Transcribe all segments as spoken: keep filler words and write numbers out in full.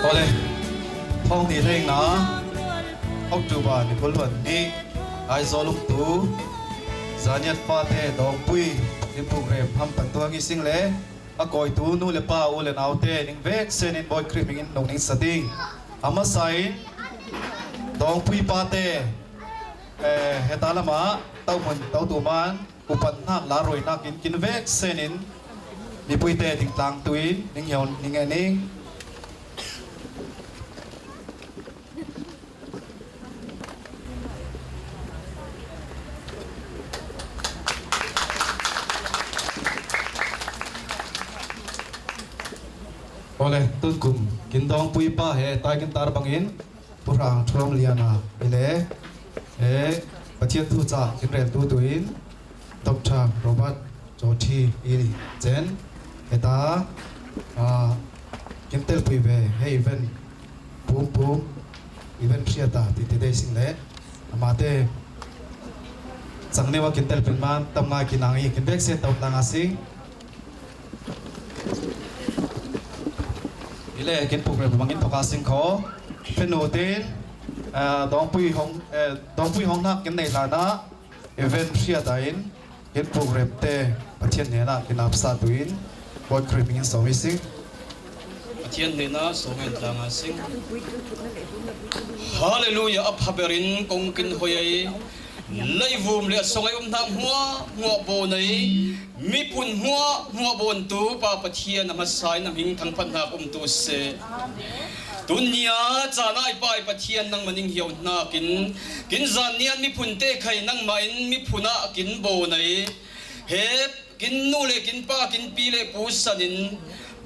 Awle, thawng ni leng na, October ni kul hluan ni, Aizawl umtu Zaniat pate Dawngpui in program hampan tuang i sing le, a kawitu nu le pa, u le naute ning vek senin Bawi Khrih mingin nong ning sa ding. A masa in Dawngpui pate, eh, heta lama tauhmun tautuman upat nak la ruai nak in kin vek senin mipuite ding tlang tuin ning hiau ning e ning. Awle, tun kum kin Dawngpui pa he tai kin tar bangin Pu Hrang Thuam Liana ile, he Pathian thu cha kin rel tu tuin Doctor Robert Jawthi i chen heta, ah, kin telpui ve he event pumpum event hriata ti ti dei sing le amate chang newa kin telpui man tam ngai kin ang i kin vek sen tau tlang a sing. Ile kin program mangin thoka sing kho. Phen no tin, ah, Dawngpui hong, eh, Dawngpui hong nak kin nei lana event hriata in kin program te Pathian nena kin apsa tuin Bawi Khrih mingin song i sing. Pathian nena song en tlang a sing. Hallelujah, a phaberin kong kin hoi ai. Leivum le a song ai um nak hmua hmua bo nei. Miphun hmua hmua bawntu Pa Pathian a hmasa in a hming thangphat nak um tu se. Tunia chan ai Pa i Pathian nangma ning hiau nakin kin Zaniat miphun te khai nangma in miphun ah kin bawn ai. He kin nu le kin pa kin pi le pu sanin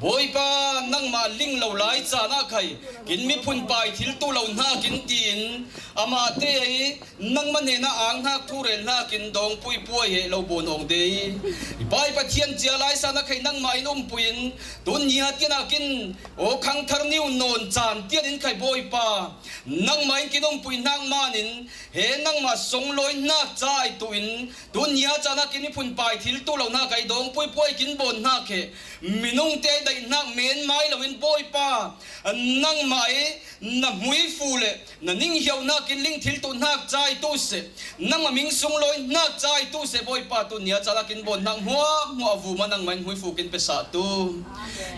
Bawipa nangma ling lo lai chan ah khai kin miphun pai thil tu lo nakin tiin amate ai nangma nena ang hnak thu rel hnakin Dawngpui puai he lo bawn awng dei. I Pa i Pathian cia lai san a khai nangma in umpui in tun nia tian a kin aw khangthar niu nawn chan tian in khai Bawipa nangma in kin umpui hnak manin he nangma sunglawi hnak ca ai tu in tun nia chan a kin miphun pai thil tu lo hnak ai Dawngpui puai kin bawn hnak he minung te ai daih hnak men mai lo in Bawipa nangma i na hmuifu le na ning hiau hnakin ling thil tu hnak ca ai tu seh, nangma ming sunglawi hnak ca ai tu seh Bawipa tun nia chan a kin bawn hnak hmua hmua a vuma nangma in hmuifu kin pesa tu.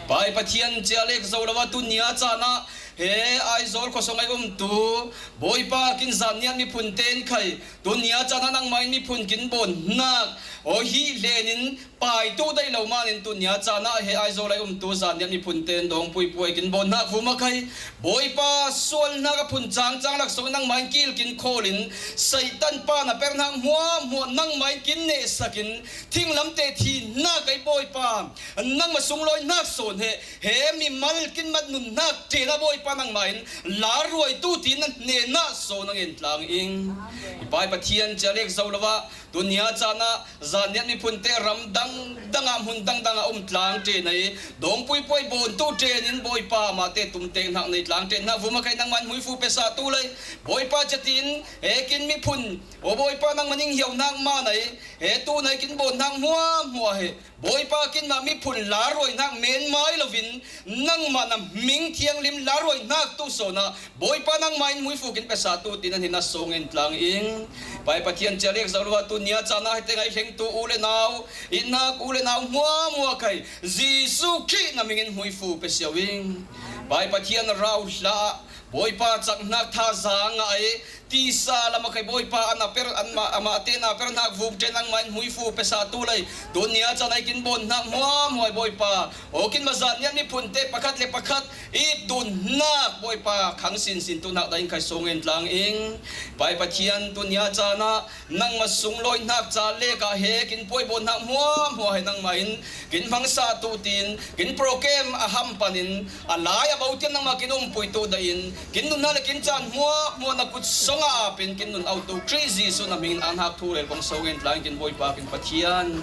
Pa i Pathian cia lek zo lo a tun nia chan a he Aizawl khuasong ai umtu Bawipa kin Zaniat miphun ten khai tun nia chan a nangma in miphun kin bawn hnak aw hi hlenin pai tu dai lo manin tun nia chan a he Aizawl ai umtu Zaniat miphun ten Dawngpui puai kin bawn hnak vuma khai Bawipa sual hnak a phun cang cang lak song nangma in kil kin khawl in Satan pa na per hnak hmua hmua nangma in kin nehsak in thinglam te thi hnak ai Bawipa nangma sunglawi hnak sawn he he mimal kin mat nun hnak ṭen a Bawipa nangma in la ruai tu tiin na hnenah sawn a ngen tlang ing. I Pa i Pathian cia lek zo lo a tun nia chan a Zaniat miphun te ram dang dang a hmun dang dang a um tlang ṭen ai Dawngpui puai bawn tu ṭen in Bawipa amate tum tek hnak nei tlang ṭen hnak vuma khai nangma in hmuifu pesa tu lai Bawipa cia tiin he kin miphun aw Bawipa nangma ning hiau hnak man ai he tu nai kin bawn hnak hmua hmua he Bawipa kin mah miphun la ruai hnak men mai lo in nangma na hming thianglim la ruai hnak tu sawn a Bawipa nangma in hmuifu kin pesa tu tiin a hnenah sawn a ngen tlang ing. Pa i Pathian cia lek zo lo a tun nia chan a he teng ai hlengtu u le nau i hnak u le nau hmua hmua khai Jesu Khrih na hmingin hmuifu pe siau ing. Pa i Pathian rau hlah Bawipa cak hnak thaza ngah ai tisa lam a khai Bawipa an a per an ma amate na per hnak vuk ṭen nangma in hmuifu pesa tu lai tun nia chan ai kin bawn hnak hmua hmua ai Bawipa aw kin ma Zaniat miphun te pakhat le pakhat i tun hnak Bawipa khang sinsin tu hnak dah in khai sawn a ngen tlang ing. Pa i Pathian tun nia chan a nangma sunglawi hnak ca lek a he kin puai bawn hnak hmua hmua he nangma in kin hmangsa tu tiin kin program a ham panin a lai a bo tiam nangma kin umpui tu dah in kin nun hnak le kin caan hmua hmua na kut song a apin kin nun autu Khrih Jesu na hmingin an hak thu rel kong sawn a ngen tlang kin Bawipa kin Pathian.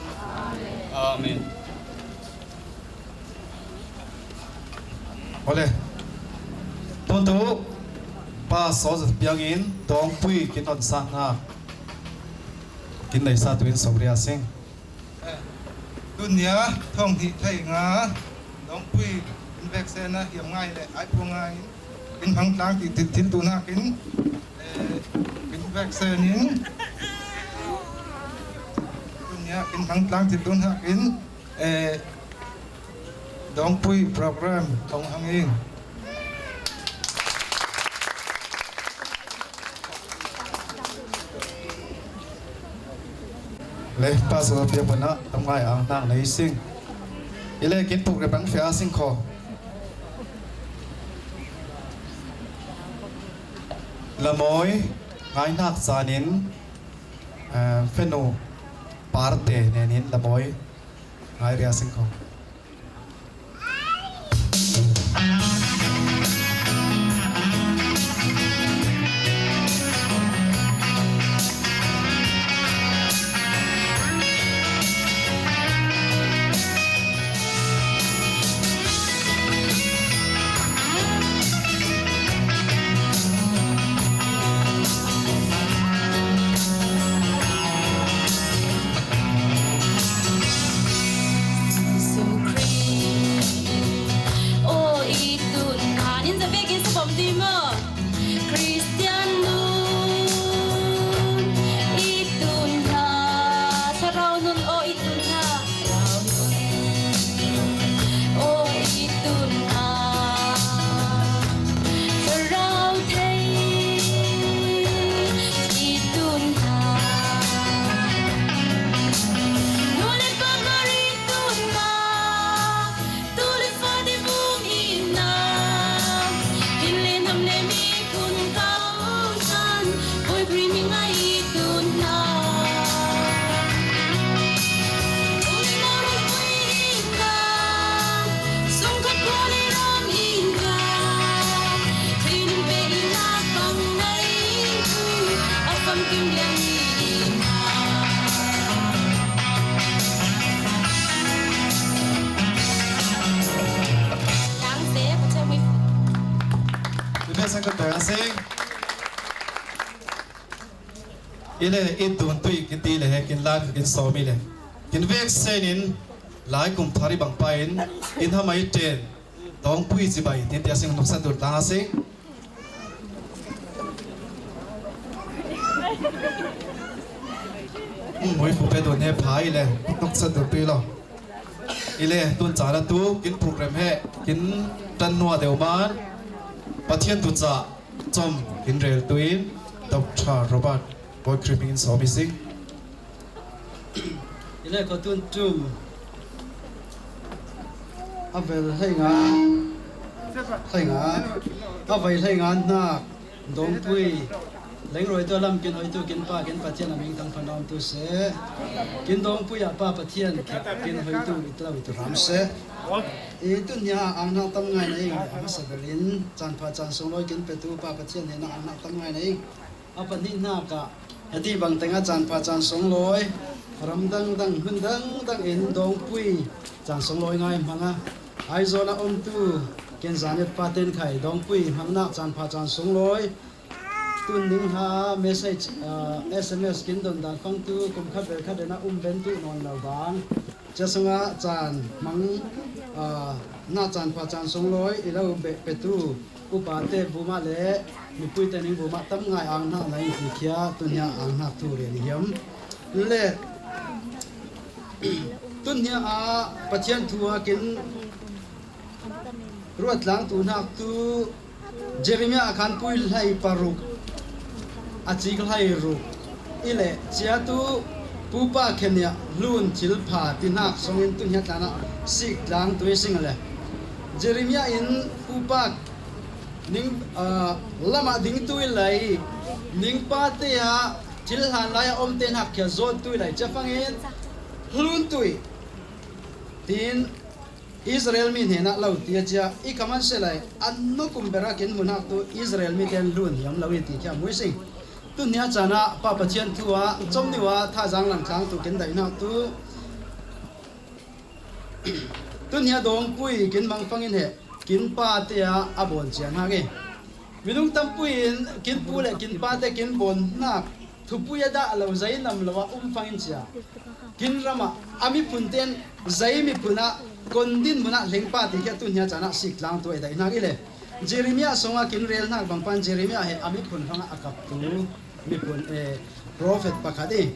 Amen. Awle. Tuntu Pa Saw Zat Piang in Dawngpui kin hon sa hna kin nei sa tu in sawmriat sing. Tunia thawng hnih thei nga Dawngpui in veksen a hiam ngai le ai phu ngai in Kin hmang tlang ti, ti, thil tu nakin, eh, kin vek sen in, tun nia kin hmang tlang ti tu nakin, eh, Dawngpui program hong hang ing. Le, pa su pia pana tam ngai ang nang nei sing. Ile kin puk re bang fia sing kho. Lamoi ngai nak sanin, eh, fenu parte nenin lamoi ngai ria sing kho. Jesu Khrist, aw i tun khan in za vekin sa bawm ding maw? Khristian nun i tun hna, thlarau nun aw i tun hna, thlarau nun aw i tun hna, thlarau thei i tun hna, nu le pa Mari tun hna, tu le fa te vung i na, kin le nam le mi kun kau san, Bawi Khrih mi ngai i tun hna. Ui na rai pui i na, sung khat kua le ram i na, thei ning pe i na pang ngai tu, a fam kim liang i na. Lang se, pa che mui. Ina sa ka ta se. Ile i tun tui kin ti le he kin lai kin so mi le. Kin vek sen in lai kum thari bang pa in in ha mai ten. Dawngpui ci bai tin tia sing nuksa dun tlang a sing. Mui fu pe dun he pha ile nuksa dun tui lo. Ile tun cana tu kin program he kin tan nua deuh man Pathian tu ca com kin rel tuin Doctor Robert Bawi Khrih hmingin sawm i sing. Ile kho tun tum a vel hlei nga, hlei nga, a vai hlei nga hnak Dawngpui lengruai tu a lam kin hoitu kin pa kin Pathian a ming thang phan rawm tu seh. Kin Dawngpui ah pa Pathian kin hoitu i tlo i tu ram seh. I tun hnia ang hnak tam ngai na ing, a hmasa belin caan pha caan sunglawi kin petu pa Pathian hna ang hnak tam ngai na ing. A pahnih hna kah heti bang tengah caan pha caan sunglawi ram dangdang hmun dangdang in Dawngpui caan sunglawi ngai hmang a, Aizawl a umtu ken zanet pa ten khai Dawngpui hmangnak caan pha caan sunglawi tun ning ha message, ah, S M S kin don dan fangtu kum khat vel khat in a um ben tu nawn lo bang. Cia sungah caan hmang, ah, na caan pha caan sunglawi i lo beh petu upa te buma le mipui te ning buma tam ngai ang hnak na in ti khia tun hnia ang hnak thu rian i hiam. Le tun hnia ah Pathian thu a kin ruat tlang tu hnak tu Jeremiah a khan pui hlei paruk a cik hlei ruk i le cia tu pupa khen nia hlun thil pha ti hnak song in tun hnia tlan ah sik tlang tu i sing le Jeremiah in pupa ning, ah, lamah ding tu i lei ning pa te ah thil hlan lai a om te hnak khia zawt tu i lei cia fangin hlun tu i tin Israel mi hnenah lo ti a cia i khaman se lai an no kum berak in hmun hak tu Israel mi ten hlun hiam lo i ti thiam mui sing. Tun hnia caan ah Pa Pathian thu ah com niu ah thazang lam tlang tu kin daih hnak tu tun hnia Dawngpui kin mangfang in he kin pa te ah a bawn cia hnak i. Minung tampui in kin pu le kin pa te kin bawn hnak thupui a dah lo zei nam lo ah um fangin cia. Kin ram ah a miphun ten zei miphun ah kon din mun ah hleng pa ti khia tun hnia caan ah sik tlang tu a i daih hnak i le. Jeremiah sungah kin rel hnak bang pan Jeremiah he a miphun hrangah a kaptu miphun, eh, prophet pakhat i.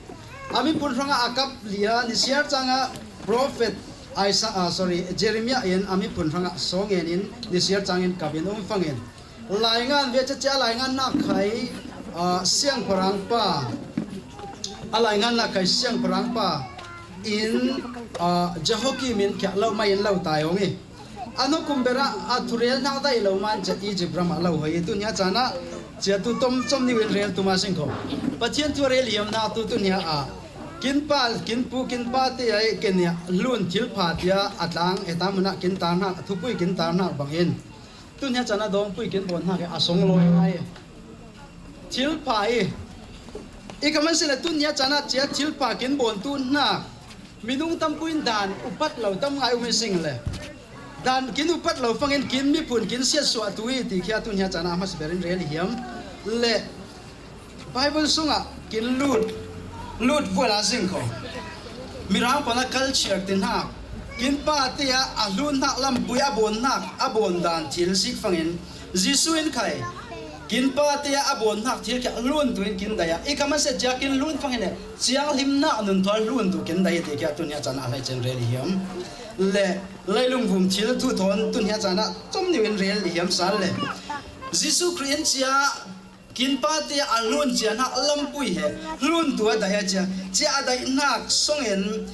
A miphun hrangah a kap lia nisiar cangah prophet Isaiah, ah, sorry, Jeremiah in a miphun hrangah sawng ngen in nisiar cangin kap in um fangin. Laingan ve cacia laingan nak khai, ah, siangparang pa. A laingan nak khai siangparang pa in, ah, Jehoiakim in khiah lo mai in lo tai ong i. A hnukum berah a thurel hnak daih lo man cia Egypt ram ah lo hoi i tun hia caan ah cia tu tom com niu in rel tu ma sing kho. Pathian thu a rel hiam hnak tu tun hia ah kin pa, kin pu, kin pa te ai ken nia hlun thil pha tia a tlang he ta mun ah kin tar hnak, thupui kin tar hnak bang in tun hia caan ah dawngpui kin bawn hnak he a song lawi ngai. Thil pha i. I ka man si le tun hia caan ah cia thil pha kin bawn tu hnak. Minung tampuin dan upat lo tam ngai um i sing le. Dan kin upat lo fangin kin miphun kin siatsuah tu i ti khia tun hia caan ah a hmasa berin rel i hiam. Le Bible sungah kin lut, lut vual a zing kho. Mirang pana culture tin hak. Kin pa te ah a hlun hnak lampui a bawn hnak, a bawn dan thil sik fangin Jesuh in khai. Kin pa te ah a bawn hnak thil khiah hlun tu in kin daih ah. I ka man se cia kin hlun fangin le. Ciang hlimnak nun thawl hlun tu kin daih ti khiah tun hia caan ah a hlei cen rel i hiam. Le leilung vum thil thu thawn tun hia caan ah com niu in rel i hiam sal le. Jesuh Khrih in cia kin pa te a hlun cia hnak lampui he hlun tu a daih a cia, cia a daih hnak songin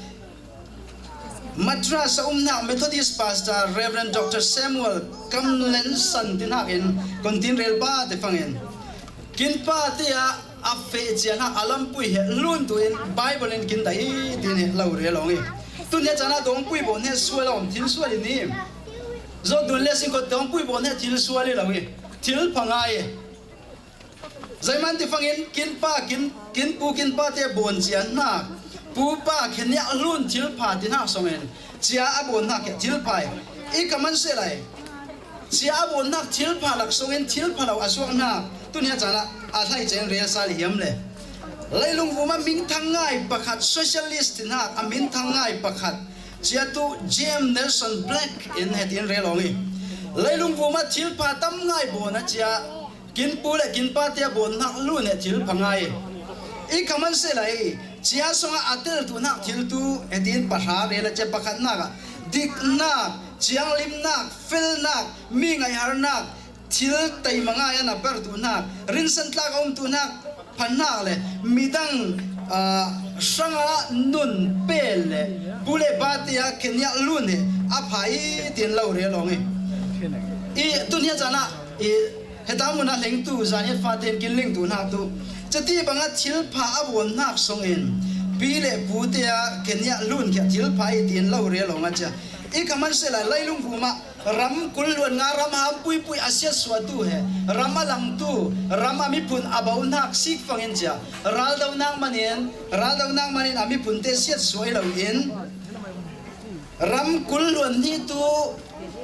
Madras a um hnak Methodist Pastor Reverend Doctor Samuel Kamlenson ti hnak in kon tin rel pa te fangin kin pa te ah a feh cia hnak a lampui he hlun tu in Bible in kin daih i tin he lo rel ong i. Tun he caan ah dawngpui bawn he sual a om thil sual i ni. Zawt dun le sing kho dawngpui bawn he thil sual i lo i. Thil pha ngai i. Zeiman ti fangin kin pa, kin, kin pu, kin pa te bawn cia hnak. Pu pa khen nia hlun thil pha ti hnak songin. Cia a bawn hnak he thil pha i. I ka man se lai. Cia a bawn hnak thil pha lak songin thil pha lo a suak hnak. Tun hia caan ah a hlei cen rel sal i hiam le. Leilung vum a minthang ngai pakhat socialist ti hnak a minthang ngai pakhat. Cia tu James Nelson Black in he tin rel ong i. Leilung vum a thil pha tam ngai bawn a cia. Kin pu le kin pa te a bawn hnak hlun he thil pha ngai. I ka man se lai, cia sungah a tel tu hnak thil tu he tin pahra rel a cia pakhat hnak ah. Dik hnak, ciang hlim hnak, fel hnak, mi ngaihar hnak, thil teima ngai a na per tu hnak, rinsan tlak a um tu hnak, pha hnak le, midang, ah, hrangah nun pel le, pu le pa te ah khen nia hlun he, a pha i tin lo rel ong i. I tun hia caan ah, i Heta mun a hlengtu, zaniat fate in kin lingtu hnak tu. Cati bangah thil pha a bawn hnak songin pi le pu te ah khen nia hlun khiah thil pha i tin lo rel ong a cia. I ka man se lai leilung vum ah ram kul luan nga ram ham puipui a siatsuah tu he. Ram a lang tu, ram a miphun a bau hnak sik fangin cia. Ral do hnak manin, ral do hnak manin a miphun te siatsuah i lo in. Ram kul luan hnih tu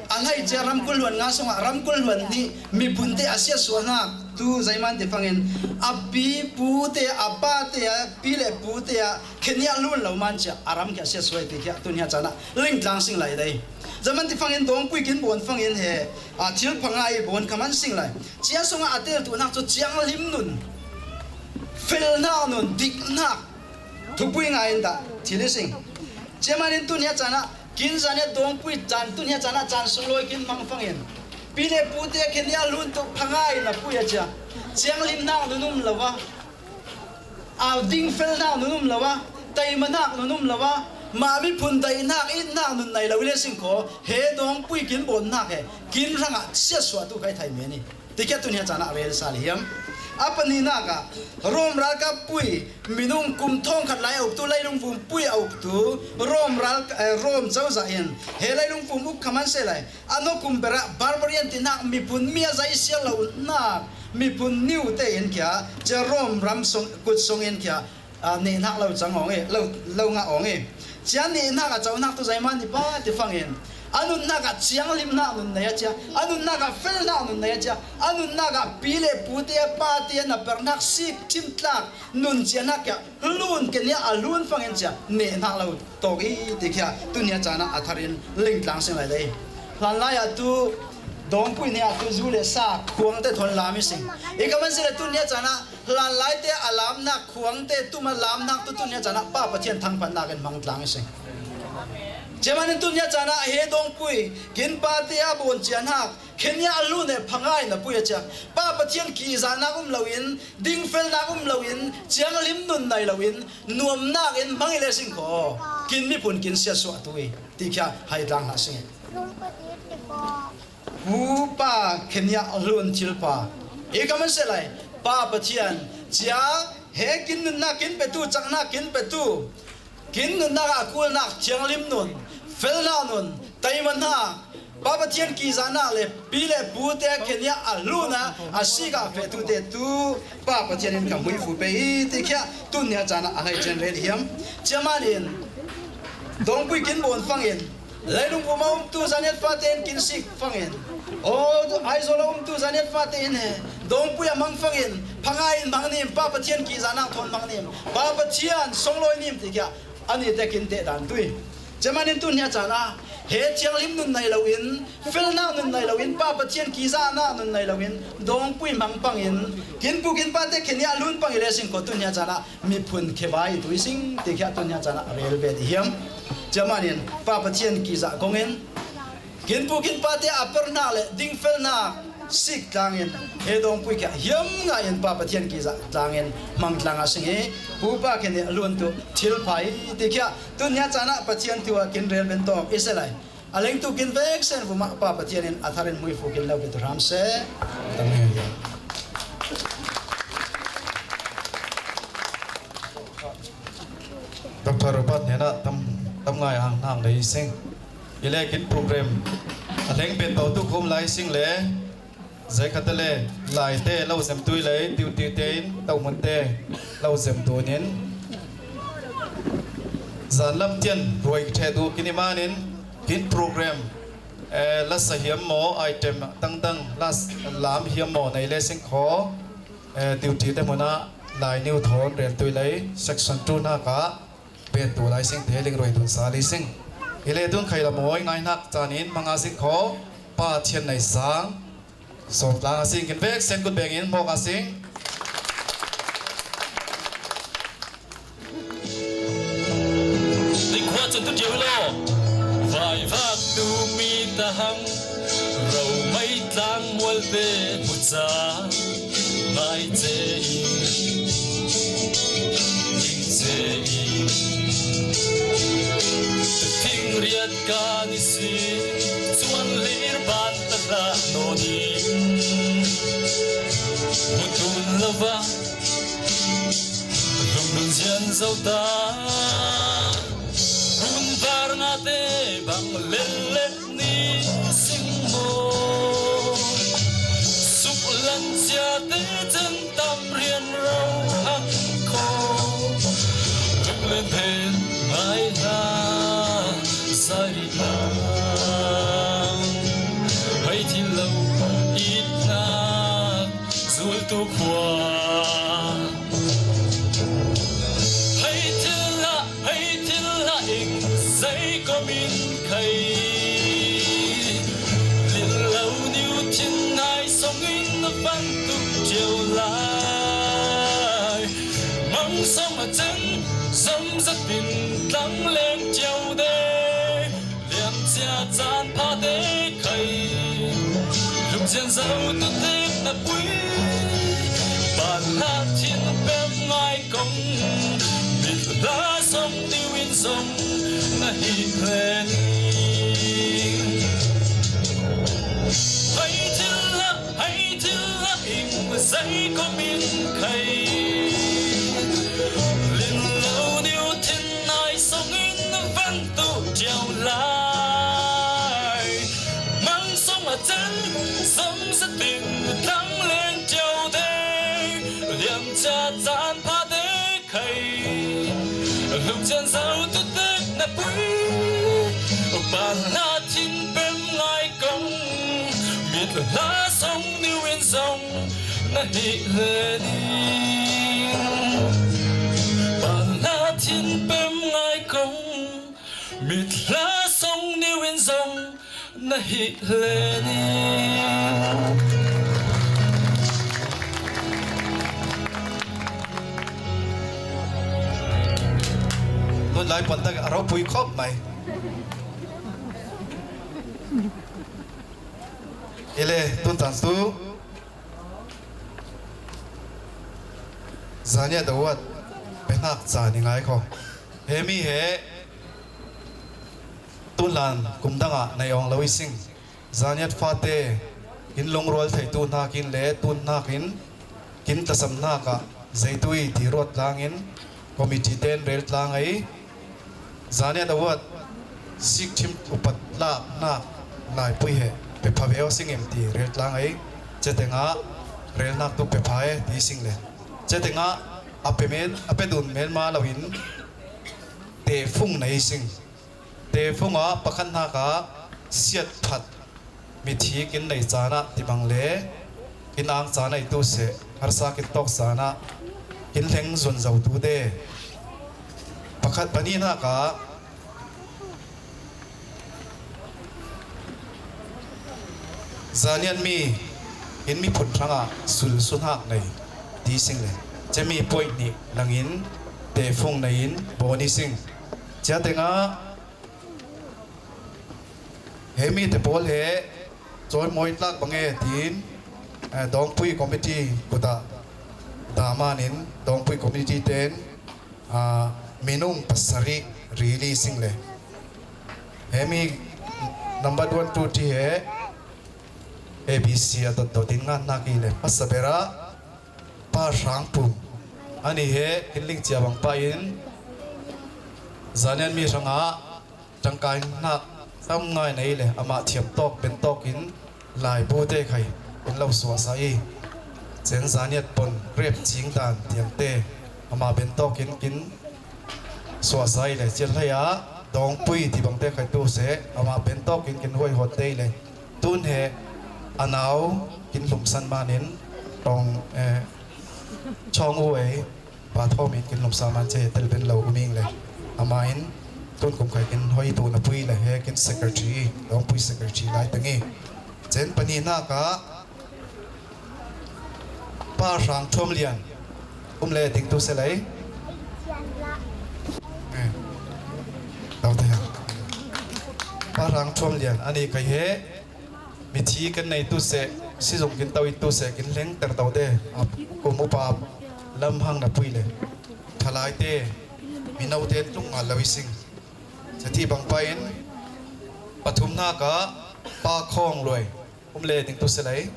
a hlei cia ram kul luan nga sungah ram kul luan hnih miphun te a siatsuah hnak tu zeiman ti fangin a pi pu te a pa te a pi le pu te a khen nia hlun lo man cia a ram khiah siatsuah i ti khiah tun hia caan ah lingtlang sing lai dei. Zeiman ti fangin dawngpui kin bawn fangin he a thil pha ngai i bawn ka man sing lai. Cia sungah a tel tu hnak cu ciang hlim nun fel hnak nun dik hnak Thupui ngai in dah thil i sing. Cia man in tun hia caan ah kin zaniat dawngpui caan tun hia caan ah caan sunglawi kin hmang fangin pi le pu te khen nia hlun tu pha ngai na pui a cia. Ciang hlim hnak nun um lo a, au ding fel hnak nun um lo a, teima hnak nun um lo a, mah miphun daih hnak it hnak nun nei lo i le sing kho he dawngpui kin bawn hnak he kin hrangah siatsuah tu kai thai men i. Ti kia tun hia caan ah rel sal i hiam. A panihnak ah Rom ralkap pui minung kum thawng khat lai a uktu leilung vum pui a uktu Rom ral, eh, Rom cozah in he leilung vum uk kha man se lai a hnukum berah barbarian tinak miphun mi a zaisial lo nak miphun niu te in kia cia Rom ram sung, kut sung in kia ah, nehnak lo cang awng i, lo, lo ngah awng i. Cia nehnak a cohnak tu zeihmanh i pa ti fangin a nunnak ah cianglimnak nun nei a cia, a nunnak ah felnak nun nei a cia, a nunnak ah pi le pute a pate a na perhnak sik ṭhimtlak nun ciahnak kia hlun kenia a hlun fangin cia nehnak lo tawk i ti kia tunia caan ah a thar in lingtlang sing lai dei. Hlanlai ah tu Dawngpui nih ah tu zu le sa khuangte thawn lam i sing. I ka man si le tun nia cana hlan laite a lamnak khuangte tuma lamnak tu tun nia cana Pa Pathian thangphatnak in hmangtlang i sing. Ciamanin tun nia cana he dawngpui kin pate a bawn cian hak Khen nia a lu ne phangai na pui a ciak. Pa Pathian kizahnak um loin, dingfelnak um loin, cianglim nun nai loin, nuamnak in hmang i le sing kho. Kin miphun kin siatsuah tu i, ti khia hai tlang hlah sing i. Pu pa khen nia a lu thil pa. I ka man se lai. Pa Pathian, cia he kin nunnak kin petu, caknak kin petu. Kin nunnak ah kulnak thianglim nun, felnak nun, taimana, Pa Pathian kizahnak le pi le pute khen nia a luna, a sika fetute tu Pa Pathian in ka muifu pe i ti khia tun nia cana a hai cen rel hiam. Ciamanin, dawngpui kin bawn fangin, leilung puma umtu zaniat fate in kin sik fangin, o Aizawl a umtu zaniat fate in he, dawngpui a mang fangin, phangai in mang nim, Pa Pathian kizahnak thawn mang nim, Pa Pathian songloi nim ti khia, ani te kin te dan tui. Ciamanin tun nia cana, he thianglim nun nai loin, felnak nun nai loin, Pa Pathian kizahnak nun nai loin, dawngpui mang pangin, kin pu kin pate khen nia a lun pang i le sing kho tun nia cana, miphun khe bai tu i sing, ti khia tun nia cana, rel bet i hiam. Ciamanin, Pa Pathian kizah kongin, kin pu kin pate a pernak le dingfelnak sik tlangin, he dawngpui khia hiam nga in Pa Pathian kizah tlangin, hmang tlang a sing i, pu pa khen nia a lun tu, thil phai, ti khia, tun nia cana Pathian tu a kin rel ben tawm, i se lai. A lengtu kin vek sen vuma Pa Pathian in a tharin muifu kin lo kin tu hram se. Tam nge. Doctor Robert hnenah tam, tam ngai ang nang lei sing. I le kin program a leng bet bau tu khum lai sing le. Zai khat le laite lo zem tui lei, tiu tiu tein, lo mun te lo zem tunin. Zanlam tian ruai khe tu kini manin, kin program, eh, lasa hiam maw, item tangtang las lam hiam maw, nei le sing kho, eh, tiu tiu te muna, lai niu thon, rel tui lei, section two na ka, bet tu lai sing te, ling ruai tun sa li sing. I le tun khai la mawi ngai nak, canin, manga sing kho, Pa Thian Nei Sang, Sawm tlang a sing kin vek sen kut bengin mawk a sing. Ning khua cun tu ṭio law. Vaivak tu mi tahang. Ro mai tlang mual te hmu ca. Ngai ce in. Ning ce in. Thing riat ka ni si. Chuan lir ban ta hlah naw ni. Hmu tun lova, lunglun zian zo ta. Hun var ngate bang lel lel ni sing maw. Suk lan cia te chen tam rian ro hak kho. Lunglen phen ngai hna. Sai hna. Hei thil lo it hna. Zultu khua. Hei thil hlah, hei thil hlah ing zei ko min khai. Lil lo niu thin nai song in na van tu tiu lai. Mang song a chen, zom zat in tlang leng tiu de. Liam cia caan phate khai. Lungzian zo tu tek na pui. Pan hla thin pem ngai kong. Mit hla song niu in zong na hi hle ni. Hei thil hlah, hei thil hlah ing zei ko min khai. Lin lo niu thin nai song in van tu tiu lai. Mang song a chen, zom sa tin tlang leng tiu de. Liam cia caan phate khai. Lungzian zo tu tek na pui. Pan hla thin pem ngai kong. Mit hla song niu in zong na hi hle ni. Pan hla thin pem ngai kong. Mit hla song niu in zong na Hi hle ni. Nun lai pan tak a ropui khop mai. Ile tun tan tu Zaniat award pe hnak ca ni ngai kho. He mi he tun lan kum dang ah nei awng lo i sing. Zaniat fate kin lungrual theitu hnakin le tun hnakin kin tlasam hnak ah zeitu i ti ruat tlangin committee ten rel tlang ei. Zaniat award sikthim upat lak hnak laipui he pe pha ve aw sing em ti rel tlang ei. Cetengah rel hnak tu pe pha e ti sing le. Cetengah a pe men, a pe dun men ma loin tefung nei sing. Tefung ah pakhat hnak ah siat phat mithi kin nei caan ah tibang le kin ang caan ei tu seh harsa kin tawk caan ah kin hleng zun zo tu te. Pakhat pahnih hnak ah Zanian mi in miphun hrangah sul sunhak nei ti sing le cemi point nih langin tefung nei in bawn i sing. Cia tengah he mi te pawl he cawimawi tlak bang e tiin, eh, Dawngpui committee kutah dahman in Dawngpui committee ten, ah, minung pasarih rili sing le he mi number one, two, three he A B C a dot dot in ngan hnak i le hmasa berah Pa Hrang Pum ani he kin ling cia bang pah in Zanian mi hrangah tangkai hnak tam ngai nei le amah thiam tawk ben tawk in laibu te khai in lo suahsa i cen Zaniat pon rep cing dan tiang te amah ben tawk in kin suahsa i le cial hlei ah Dawngpui ti bang te khai tu seh amah ben tawk in kin huai hot te i le tun he a nau kin hlumsan man in tawng, eh, chawng u ei Pa Thawm in kin lawmsa man che tel ben lo um ing le amah in tun kum khai kin hoi tu na pui le he kin secretary, Dawngpui secretary lai teng i. Cen pani hnak ah Pa Hrang Thuam Lian um le ding tu se lai. Eh, tau te ha. Pa Hrang Thuam Lian ani kai he. Mithi kan nei tu seh, sizung kin to i tu seh, kin hleng ter to te, a kum upa lam hang na pui le. Thalai te, mino te tlung ngal lo i sing. Sati bang pa in, pathum hnak ah Pa Khawng Luai, um le ding tu se lai.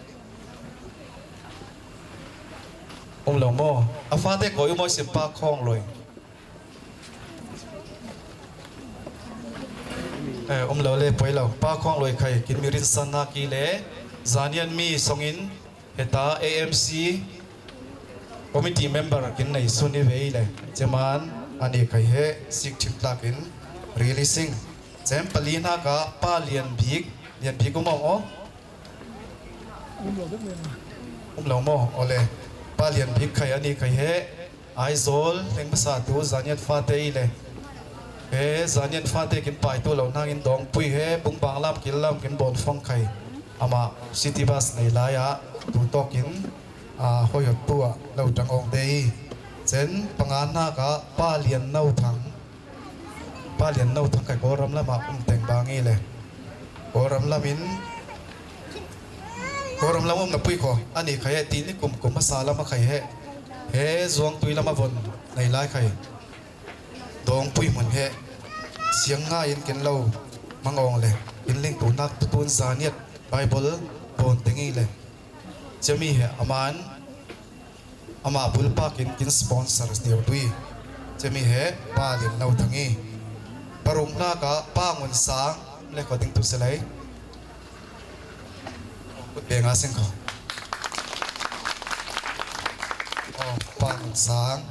Um lo maw? A fate kawi um aw sim Pa Khawng Luai. Eh, um lo le poi lo. Pa Khawng Luai khai kin mi rinsan hnak i le Zanian mi songin heta A M C committee member kin nei sun i ve i le ceman ani khai he sik thim tlak in rili sing. Cem pali hnak ah Pa Lian Bik, Lian Bik um aw. Um lo maw? Awle. Pa Lian Bik khai ani khai he. Aizawl hleng hmasa tu Zaniat fate i le. He Zaniat fate kin pai tu lo hnakin Dawngpui he Bungbang lam kil lam kin bawn fong khai. Amah city bus nei lai ah tu tawkin, ah, hoi hot tu ah lo tang awng te i. Cen panga hnak ah Pa Lian No Thang. Pa Lian No Thang khai Kawlram lam ah um teng bang i le. Kawlram lam in, Kawlram lam um na pui kho. Ani khai he ti ni kum kum hmasa lam a khai he. He zuang tui lam a von nei lai khai. Dawngpui hmun he. Siang ngai in kin lo mang awng le. In ling tu hnak tutun Zaniat Bible bawn teng i le. Cemi he aman amah bulpak in kin sponsor deuh tu i. Cemi he Pa Lian No Thang i. Paruk hnak ah Pa Ngun Sang le kho ding tu se lai. Kut beng a sing kho. Oh, Pa Ngun Sang.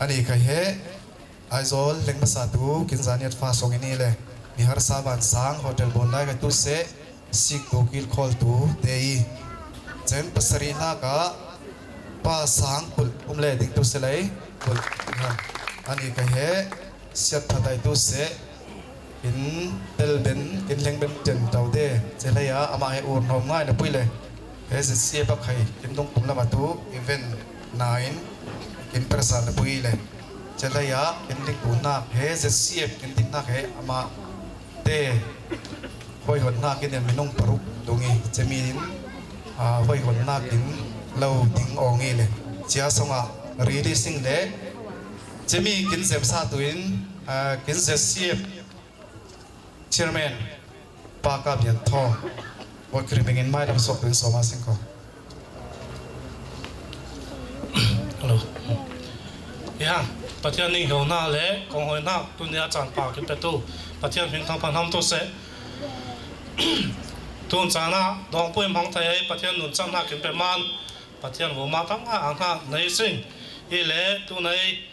Ani khai he. Aizawl hleng hmasa tu kin Zaniat fa song in i le mi harsa van sang hotel bawn lai ka tu seh sik tu kil khawl tu te i. Cen pasarih hnak ah Pa Sang Kulh um le ding tu se lai. Kulh. Ani khai he siat phatai tu seh Kin tel ben, kin leng ben ten tau de. Che lei a, ama he ur nom ngai na pui le. He Z C F a khai, kin dong kum lama tu, event na in, kin persa na pui le. Che lei a, kin dik bu nak, he Z C F, kin dik nak he, ama te, hoi hon nak, kin en minung paruk, dungi, che mi in, a, hoi hon nak, kin lo ding ong i le. Chia song a, releasing le, che mi kin zem sa tu in, a, kin Z C F, Chairman, Pa Ka Bian Thawng, Board Kriming in mai lam suak tuin sawma sing ko. Hello. Ya, Pathian ning hona le kong hoi na tunia chan pa kin petu Pathian hming thang pan ham tu se. Tun chana dongpui mang thai ai Pathian nun chan na kin pe man Pathian vo ma tang a ang ha nei sing i le tu nei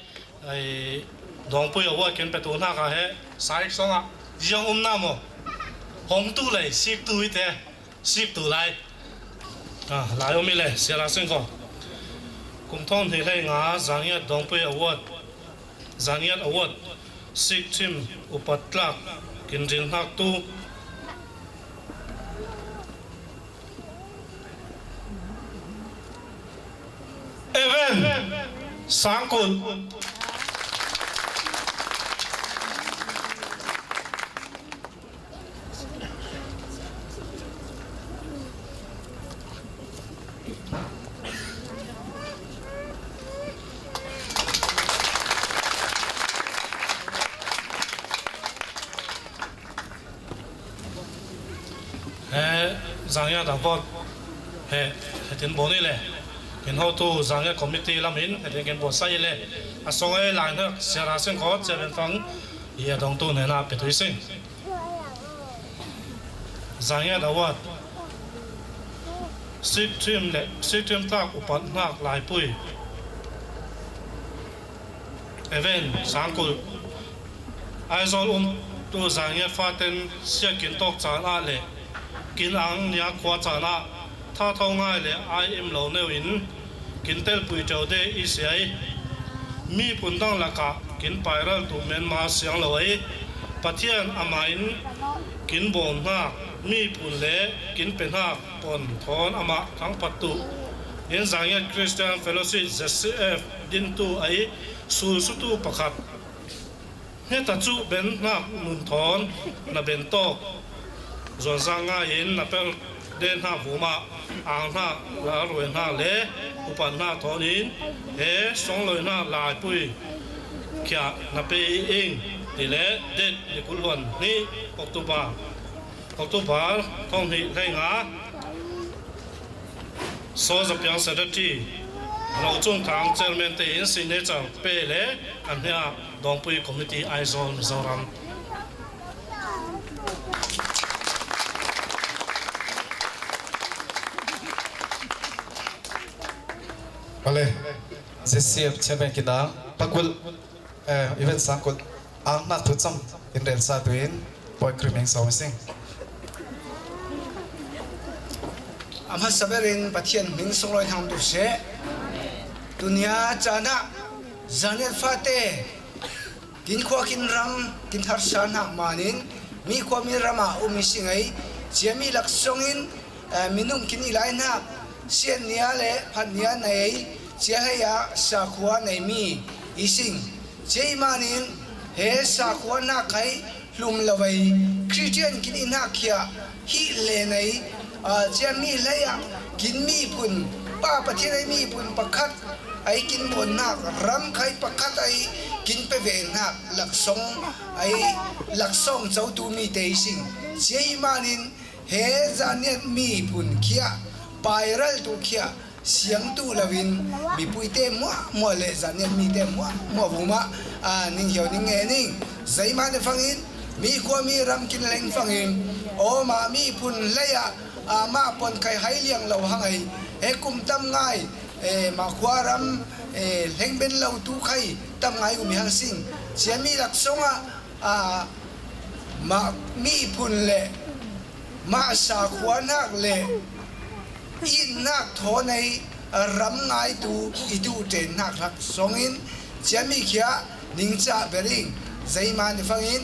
Ai, dongpui award kin petu hna kha he, saik song ah, ziang um na maw? Hong tu lei, sik tu i te, sik tu lai. Ah, lai um i le, sia la sing ko. Kum thong hnih hlei nga, Zangiat dongpui award, Zangiat award, sik thim upat tlak, kin ril hnak tu. Evan Sangkul. He, Zangiat a vote. He, he tin bo ni le. Kin ho tu Zangiat committee lam in, he tin kin bo sai le. A song e lai nak, sia ra sing ko, sia ben fang. Ia dong tu ne na pe tu sing. Zangiat a vote. Sik thim le, sik thim tlak upat hnak laipui. Evan Sangkul. Aizawl um tu Zangiat faten sia kin tawk caan ah le kin ang nia khua caan ah thatho ngai le ai im lo neu in kin telpui teu de i si ai. Mi phun dang lakah kin pairal tu menma siang lo ai. Pathian amah in kin bawn hnak mi phun le kin pe hnak pon thawn amah thangphat tu in Zangiat Christian Fellowship Z C F din tu ai sulsutu pakhat. Heta cu ben hnak nun thawn na ben tawk. Zuanzang ngai in na pel den hnak vumah ang hnak, lalruai hnak le upat hnak thawn in he songloi hnak laipui khiah na pe i ing ti le det ni kul hluan hnih October, October thong hnih hlei nga. Saw Zapiang Secretary, Lo Cung Thang Chairman tein signature pe le an hnia Dawngpui Committee Aizawl Mizoram. Vale, Z C F Chairman kinang, Pakul, eh, Event Sangkul, ang nak tu cam in rel sa tu in, Boy Krimeng Sawng Sing. A hmasa berin Pathian hming sunglawi thang tu seh. Tunia caan ah Zangiat fate kin khua kin ram kin harsa hnak manin mi khua mi ram ah um i si ngei, cia mi laksawng in, eh, minung kin i lai hnak, sian nia le phan nia nei, cia hei ah sakhua nei mi i sing. Cia i manin he sakhua hnak khai hlum lo ei, Khristian kin i hnak khiah hi le nei, aa, cia mi hlei ah kin miphun, Pa Pathian ei miphun pakhat ei kin bawnnak ram khai pakhat ei kin pe ve hnak laksawng ei laksawng cotu mi te i sing. Cia i manin he Zanniat miphun khiah, pairaltu khiah, siangtu loin mipuite hmuahhmuah le Zanniat mite hmuahhmuah vumah, aa, ning hiau ning nge ning. Zeimah ne fangin mi khua mi ram kin leng fangin, aw, mah miphun lei ah, aa, mah pon khai hai liang lo hang ei, he kum tam ngai, eh, mah khua ram, eh, leng ben lo tu khai tam ngai um i hang sing. Cia mi laksawng ah, aa, mah miphun le mah sakhua hnak le itnak thawn ei ram ngaitu i duh ṭen hnak hlak sawngin cia mi khiah ningcah bering zeimah ni fangin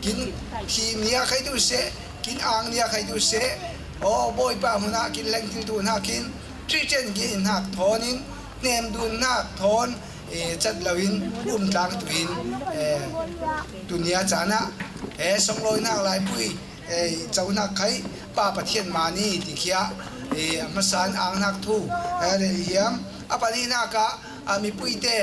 Kin thim nia khai tu seh, kin ang nia khai tu seh. Aw, Bawipa hmunah kin lengtil tu hnakin, Christian gei hnak thawnin, hnem dun hnak thawn, eh, cat loin, um tlang tuin, eh, tunia caan ah, eh, songlawi hnak laipui, eh, co hnak khai, Pa Pathian mani ti khia, eh, a hmasan ang hnak thu, eh, hiam, a pali hnak ah, a mipuite,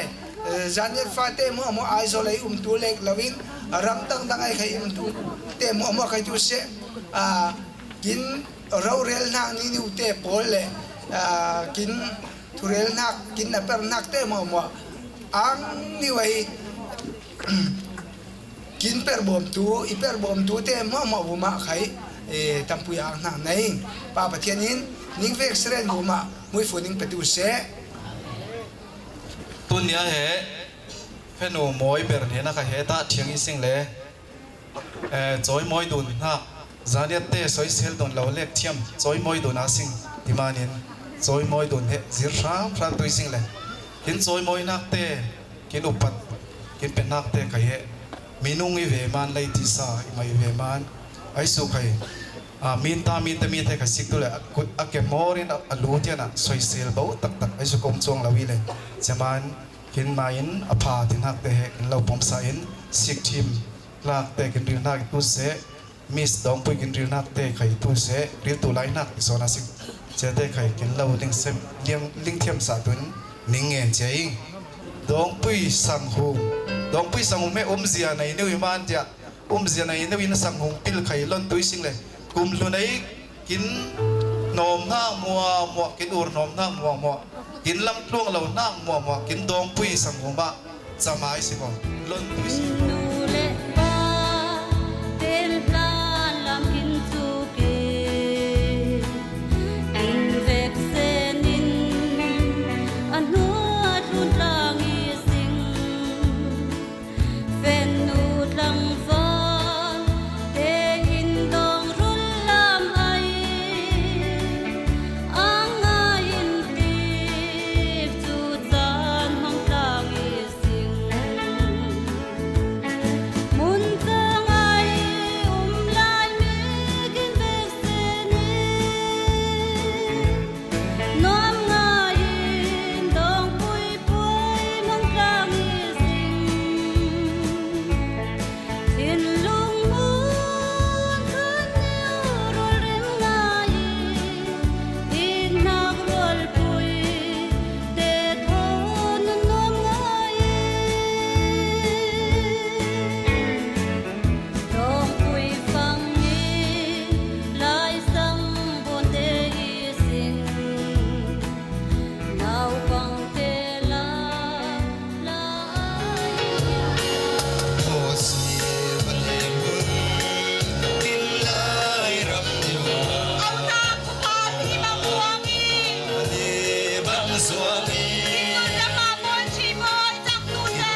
eh, Zaniat fate hmuahhmuah Aizawl ei umtu lek loin, ram dangdang ei khai umtu te hmuahhmuah khai tu seh, ah, kin rorel hnak niniu te pawl le, ah, kin thurel hnak, kin na per hnak te hmuahhmuah ang niu ei kin per bawmtu, i per bawmtu te hmuahhmuah bumah khai, eh, tampui ang hnak nei. Pa Pathian in, ning vek seren bumah, muifu ning petu seh. Tunia he, fenu mawi ber ni na ka he ta thiang i sing le, eh, cawimawi dun hnak, Zaniat te soisel dun lo lek thiam, cawimawi dun a sing, ti manin, cawimawi dun he, zir hram hram tui sing le, kin cawimawi hnak te, kin upat, kin pe hnak te khai he, minung i ve man, lei tisa i mai i ve man, ai su khai, ah, min ta, min te, min te khai sik tu le, a kut, a ke mawr in a, a lu tian a, soisel bo taktak, ai su kong cuang lo i le, cia man, kin mai in a pha ti hnak te he kin lo pawm sa in, sik thim hnak te kin ril hnak tu seh, Miss Dawngpui kin ril hnak te khai tu seh, ril tu lai hnak ti sawn a sik. Cia te khai kin lo ling sem, ling, ling thiam sa tun ning ngen cia i. Dawngpui Sanghum. Dawngpui Sanghum he umzia nei neu i man cia. Umzia nei neu in Sanghum pil khai lon tui sing le. Kum hlun ei kin nawm hna muahmuah, kin ur nawm hna muahmuah, kin lam tluang lo hna muahmuah, kin Dawngpui Sanghum ah camai si ko. Lon tui si ko. Nu le pa tel hlan lam kin cu ke. Inn vek sen in a hnuah tlun tlang i sing. Fenu tlangval tein dawng rul lam ai, a ngai in tik cu caan hmang tlang i sing. Mun cang ai um lai mi kin vek sen i, nuam ngai in dawngpui puai hmang tlang i sing. Thinlung hmun khan i rul rim ngai i, iknak rualpui te thawn nuam ngai i. Dawngpui fang i laisang bawte i sing. Naupang te la, la ai. Aw si, va lem bul, tin lai ram ni wa. Au ta, kupa ni bang suang i. Ni bang suang i. Ni nun lama bawi chi bawi cang tu te.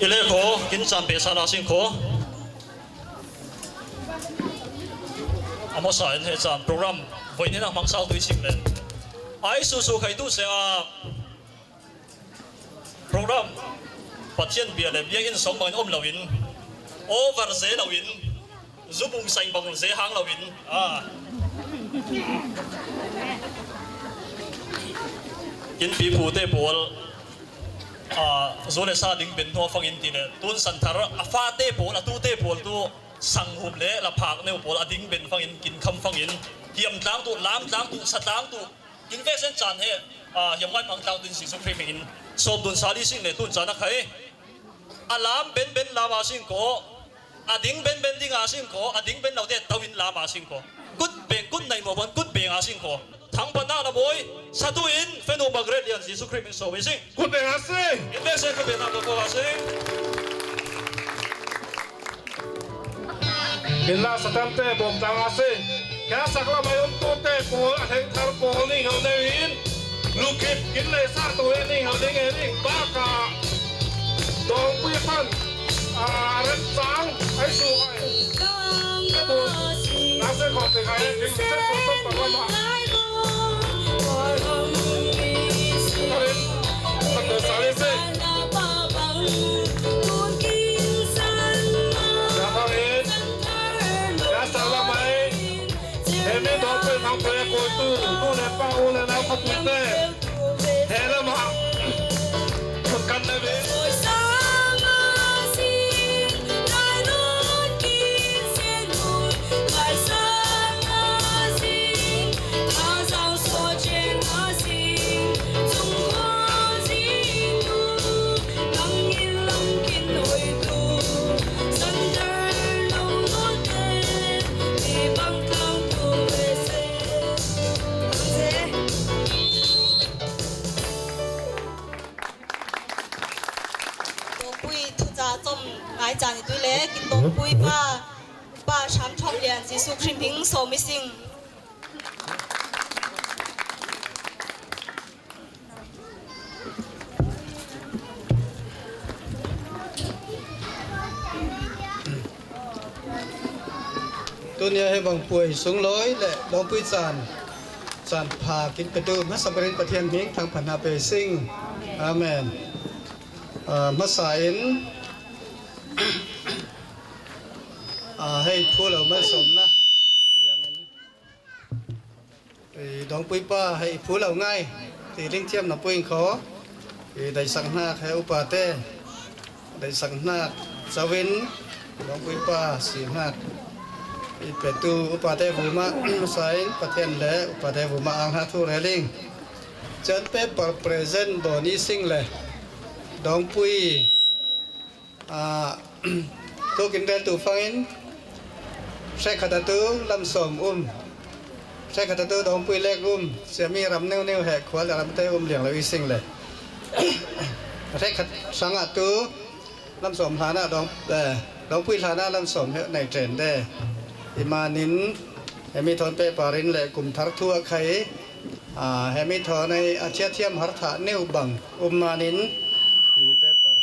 I le kho, kin caan pehsa na sing kho. A hmasa in he caan program voi ni nak hmang sau tui sing le. Ai su su khai tu se a. Program Pathian bia le biakinn sawng bangin um loin, over ze loin, zubung saing bang ze hang loin, ah, kin pipu te pawl, ah, zu le sa ding ben hnu a fangin ti le, tun santhar a fate pawl, a tute pawl tu sanghum le la phak neu pawl a ding ben fangin, kin kham fangin, hiam tlang tu, lam tlang tu, sa tlang tu, Kin vek sen caan he, ah, hiam ngai hmang tlang tun Jesuh Khrih hmingin sawm dun sal i sing le tun caan a khai. A lam benben lam a sing ko, a ding benben ding a sing ko, a ding ben lo te to in lam a sing ko. Kut beng, kut nai mo bon, kut beng a sing ko. Thangpaihna na buai, satu in, fanu Margaret Lian Jesu Khrih min sawm i sing. Kut beng a sing. In beng sing kut beng na ka ko a sing. Min la satam te bom tang a sing. Kya sakla mai um tu te pol, a theng thar pol ni hau ne in. Lukit, kin le sa tu e ni hau ding e ni. Baka. Dong pui pan. A, ren sang. Ai su ai. Ka tu. Na se ko te kai. Kin se ko to pa ma. Dongpui thuca com ngai caan i tui le, kin Dongpui pa, pa Sam Thawm Lian Jesu Khrih hming sawm i sing. Tunia hei bang puai sunglawi le Dongpui caan, caan pha kin petu hmasa berin Pathian hming thangphatna pe sing. Amen. Ah, hmasa in, ah, hei phu lo malsawmna. I Dongpui pa hei phu lo ngai ti ling thiam na puing kho. I daisak hnak he upa te, daisak hnak cawin Dongpui pa si hnak i petu upa te vuma sa in Pathian le upa te vuma ang hnak thu reling. Chan paper present doni sing le Dongpui Ah, tu kin rel tu fangin, hrekkhat atu lamsawm um, hrekkhat atu Dongpui lek um, siami ram neu neu he khual ram te um liang lo i sing le. Hrekkhat sang atu lamsawm hlan ah Dong, eh, Dongpui hlan ah lamsawm he nei tren de. I manin, hemi thawn pe parin le kum thar thu a khai, ah, hemi thawn ai a thiathiam har thah neu bang um manin, i paper.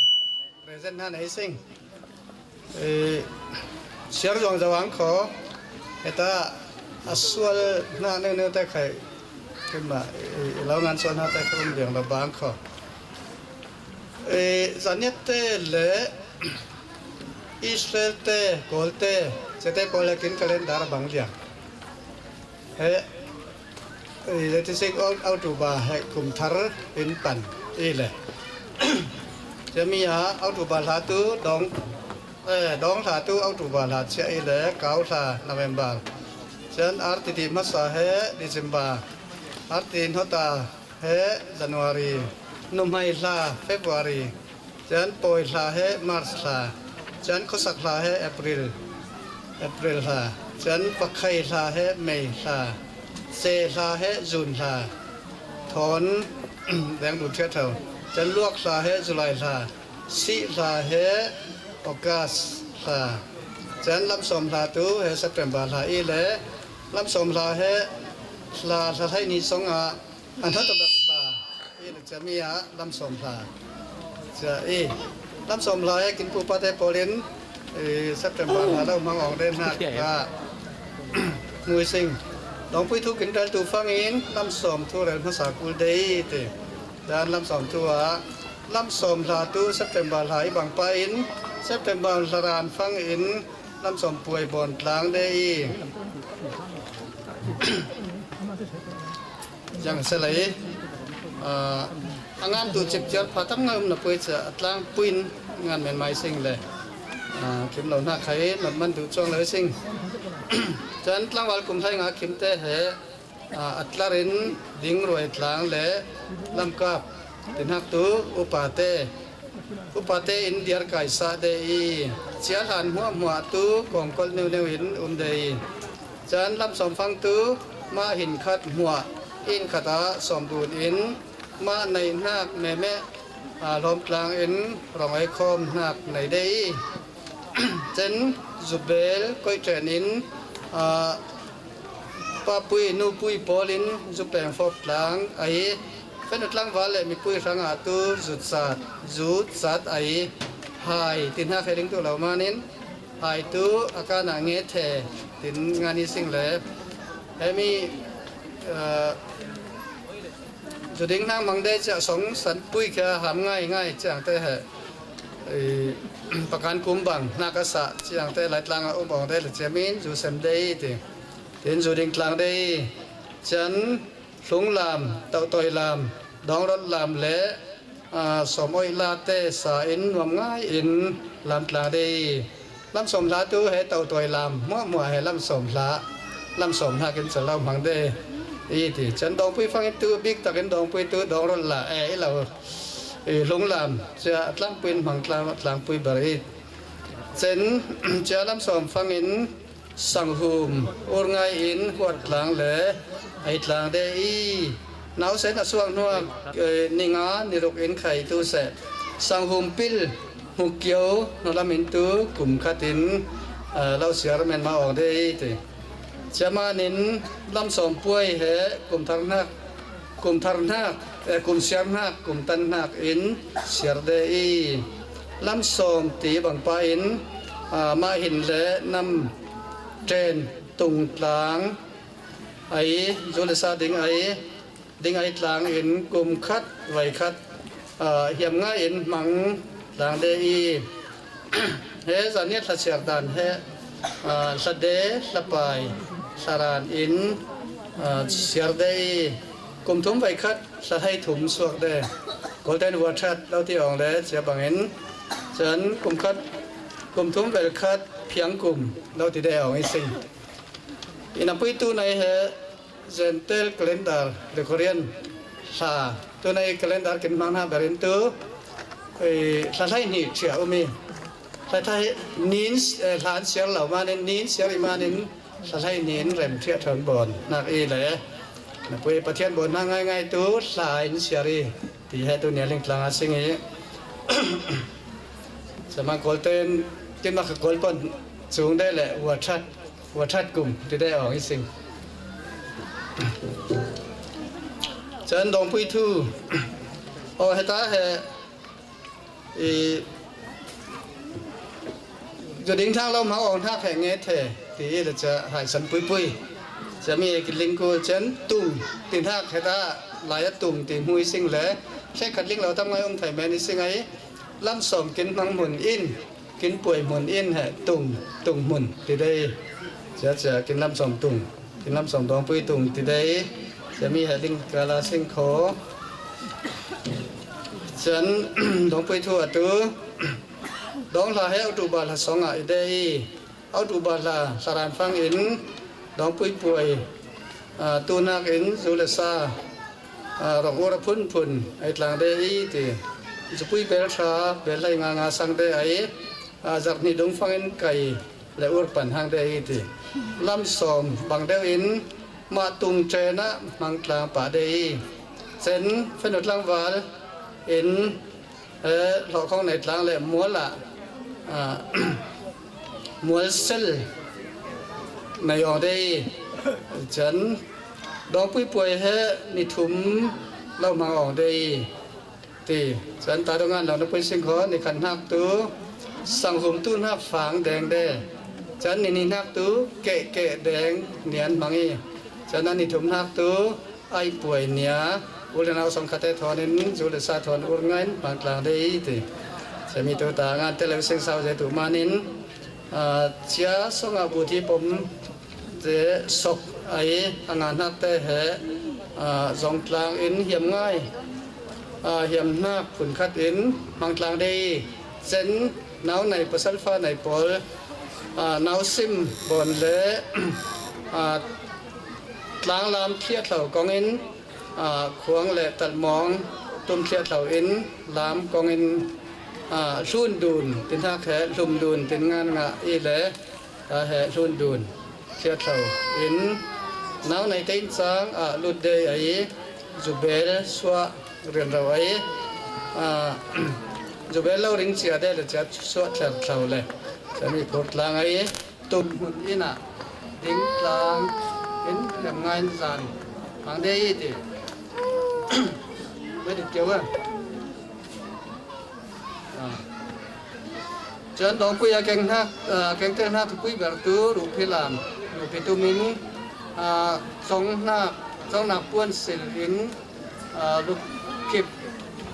Present hna nei sing. Eh, siar zuang zawang kho. Heta a sual hna neu neu te khai. Kima, eh, lo ngan sual hna te khai um diang lo bang kho. Eh, Zaniat te le Israel te, Kawl te, Cete Kawl le kin calendar bang diang. He, i le ti sik ol October he kum thar in pan i le. Cemia October hla tu dong, eh, dong hla tu October hla cia i le kau hla November. Cen R T T masa he December. R T N hota he January, numhmei hla February, chan pawi hla he March hla, chan khuasak hla he April, April hla, chan pakhei hla he May hla, se hla he June hla, thawn deng dun thiat tho, chan luak hla he July hla, sih hla he August hla, chan lamsawm hla tu he September hla i le lamsawm hla he hla hla hlei ni song ah An hot ber hla i le cami ah lamsawm hla. Cia i lamsawm hla he kin pupa te pawlin, eh, September hla lo hmang awng den hna ka mui sing. Dawngpui thu kin rel tu fangin lamsawm thu rel hmasa kul dei ti. Dan lamsawm thu ah lamsawm hla tu September hla i bang pa in September hla ran fangin lamsawm puai bawn tlang dei i. Jang selai, ah, a ngan tu cip ciar pha tam ngai um na pui ca a tlang puin ngan men mai sing le, ah, kim lo hna khai not man tu cuang lo sing. Chan tlangval kum hlei nga kim te he, ah, a tlarin ding ruai tlang le lamkap ti hnak tu upa te, upa te in diar kai sa de i, cia hlan hmuahhmuah tu kawngkolh neuneu in um de i. Chan lamsawm fang tu mah hin khat hmuah In khat ah sawm dun in mah nei hnak meme, aa, hlawm tlang in rong ei khawm hnak nei dei i, cen zubel koih ṭen in, aa, papui nupui pawl in zupeng fawp tlang a i, fenu tlangval le mipui hrangah tu zutzat, zutzat a i, hai tin hak he ding tu lo manin, hai tu a kanah nge the tin ngan i sing le. Hemi, aa, zu ding hnak mang dei ciah song san pui khia ham ngai ngai ciang te he, i, pakan kum bang hnak a sah ciang te Laitlang a um awng dei le ciamin zu sem dei ti. Tin zu ding tlang dei cian hlung lam, tauhtawi lam, dawngrot lam le, aa, sawm oih la te sa in nuam ngai in lam tlang dei. Lam sawm hla tu he tauhtawi lam hmuahhmuah he lam sawm hla, lam sawm hla kin cel lo hmang dei i ti. Cen dawngpui fangin tu bik takin dawngpui tu dawngrot la e i lo, i hlung lam cia a tlangpui in hmang tlang, tlangpui ber i. Cen cia lam sawm fangin sanghum ur ngai in huat tlang le ei tlang dei i. Nausen a suak hnuak, eh, ninga niruk in khai tu seh. Sanghum pil hmuk kio hnulam in tu kum khat in, eh, lo siar men ma awng dei i ti. Ciamanin lam sawm puai he kum thar hnak, kum thar hnak, eh, kum siar hnak, kum tan hnak in siar dei i. Lam sawm ti bangpa in, ah, mah hin le nam ṭen tung tlang a i, zu le sa ding a i, ding a i tlang in kum khat vai khat, aa, hiam ngai in hmang tlang dei i. He zaniat hla siar dan he, aa, hla de, hla pai, hla ran in, aa, siar dei i. Kum thum vai khat hla hei thum suak dei. Golden War that lo ti awng le cia bangin, cun kum khat, kum thum vel khat phiang kum lo ti dei awng i sing. I na pui tu nai he Gentile calendar, Gregorian hla, tu nai calendar kin hmang hna berin tu, eh, hla hlei hnih ṭhiah um i, hla hlei nin, eh, hlan siar lo manin, nin siar i manin, hla hlei nin rem ṭhiah ṭhan bawn hnak i le, na pui Pathian bawn hna ngaingai tu hla in siar i, ti he tu nia ling tlang a sing i. Sama Kawl ten, tin mak Kawl pon cung dei le, War that, War that kum ti dei awng i sing. Cun dawngpui thu, aw, heta he, i, zu ding thang lo hmang awng hnak he nge the, ti i le ca hai san puipui. Cami e ki ling kul cen tung, ti hnak heta lai a tung ti hmu i sing le, hre khat ling lo tam ngai um thai men i sing ai, lam sawm kin hmang hmun in, kin puai hmun in he tung, tung hmun ti dei. Cia cia kin lam sawm tung, kin lam sawm dawngpui tung ti dei. Cia mi he ling kala sing kho. Cian dawngpui thu a tu. Dawng hla he October hla sawng ah i dei i. October hla, hla ran fang in dawngpui puai, aa, tu hnak in zu le sa, aa, rong ur a phunphun ei tlang dei i ti. Zupui bel ṭha, bel hlei nga nga sang dei ai, aa, zarh hnih dung fang in kai le ur pan hang dei i ti. Lam sawm bang deuh in mah tung ṭen ah hmang tlang pah dei i. Cen fenu tlangval in eh, hlawhkhawng nei tlang le mual ah, ah, mual sel nei awng dei i, cun dawngpui puai he ni thum lo hmang awng dei i ti. Cun ta dong an lo na pui sing kho, ni khat hnak tu sanghum tu hnak fang deng de, cun ni ni hnak tu keh keh deng nian hmang i, cun an ni thum hnak tu ai puai nia, u le nau sawng khat te thawn in, zu le sa thawn ur ngain hmang tlang dei i ti. Cemi tu ta ngan te le sing sau ze tu manin, aa, cia sawng ah bu thi pom te sok ai a ngan hnak te he, aa, zong tlang in hiam ngai, aa, hiam hnak phun khat in hmang tlang dei i. Cen nau nei pasal fa nei pawl, aa, nau sim bawn le, aa, tlanglam thliahthlo kong in, aa, khuang le talhmawng tum thliahthlo in lam kong in, aa, hlun dun tin hnak he hlum dun tin ngan ngah i le, aa, he hlun dun thliahthlo in, Nau neite in chang a lut dei ai, zubel suah rian rau ai, a, zubel lo ring cia de le cia suah thler thlau le, cia mi phur tlang ai, tum hun in a ding tlang in lem ngai in zan hmang dei ti. Bai di keu a. Chuan Dawngpuia keng hnak, ah, kengtel hnak thupui bertu Ruhphi Lam, Ruhphi tumin, ah, chawng hnak, chawng hnak puan sil in, ah, Lukkhip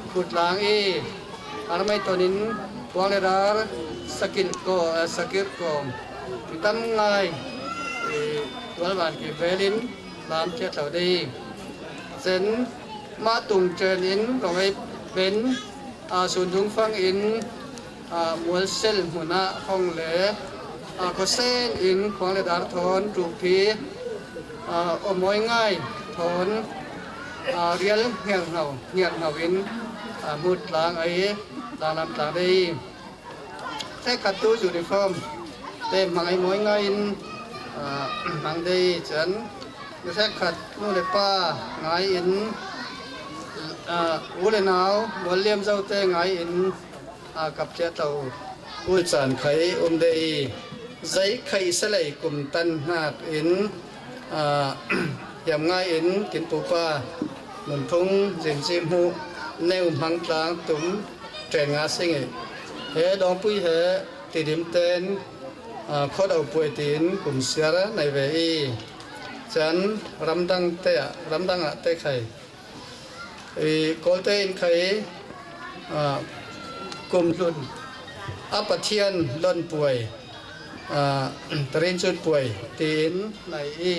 Khutlang i, armai tonin puang le dar sakil ko, ah, sakil kawm mi tam ngai, eh, tualvan ki velin lam tia tlo dei. Chen mah tung chen in rawng ei ben, a, sun dung fang in, a, mual sel hmunah hawng le, a, khuasen in khuang le dar thawn ṭuhphi, a, awmawi ngai thawn, a, rial hnial ngau, hnial ngau in, a, hmut tlang ai, tlang lam tlang dei. Thek khat tu uniform te hmang ai mawi ngaiin, ah, hmang dei chan. Thek khat nu le pa ngaiin, ah, u le nau mual liam zo te ngaiin, ah, kap chiat lo. Ui chan khai um dei. Zai khai salai kum tan hnak in, ah, hiam ngaiin kin pupa nunphung zimzim hmuh neu hmang tlang tum ṭen nga sing i, he Dawngpui he Tidim ten, ah, khuado puai tiin kum siar a nei ve i, chan ramdang te ah, ramdang ah te khai i, Kawlte in khai, ah, kum hlun a Pathian lon puai, ah, tarin chut puai tiin nei i,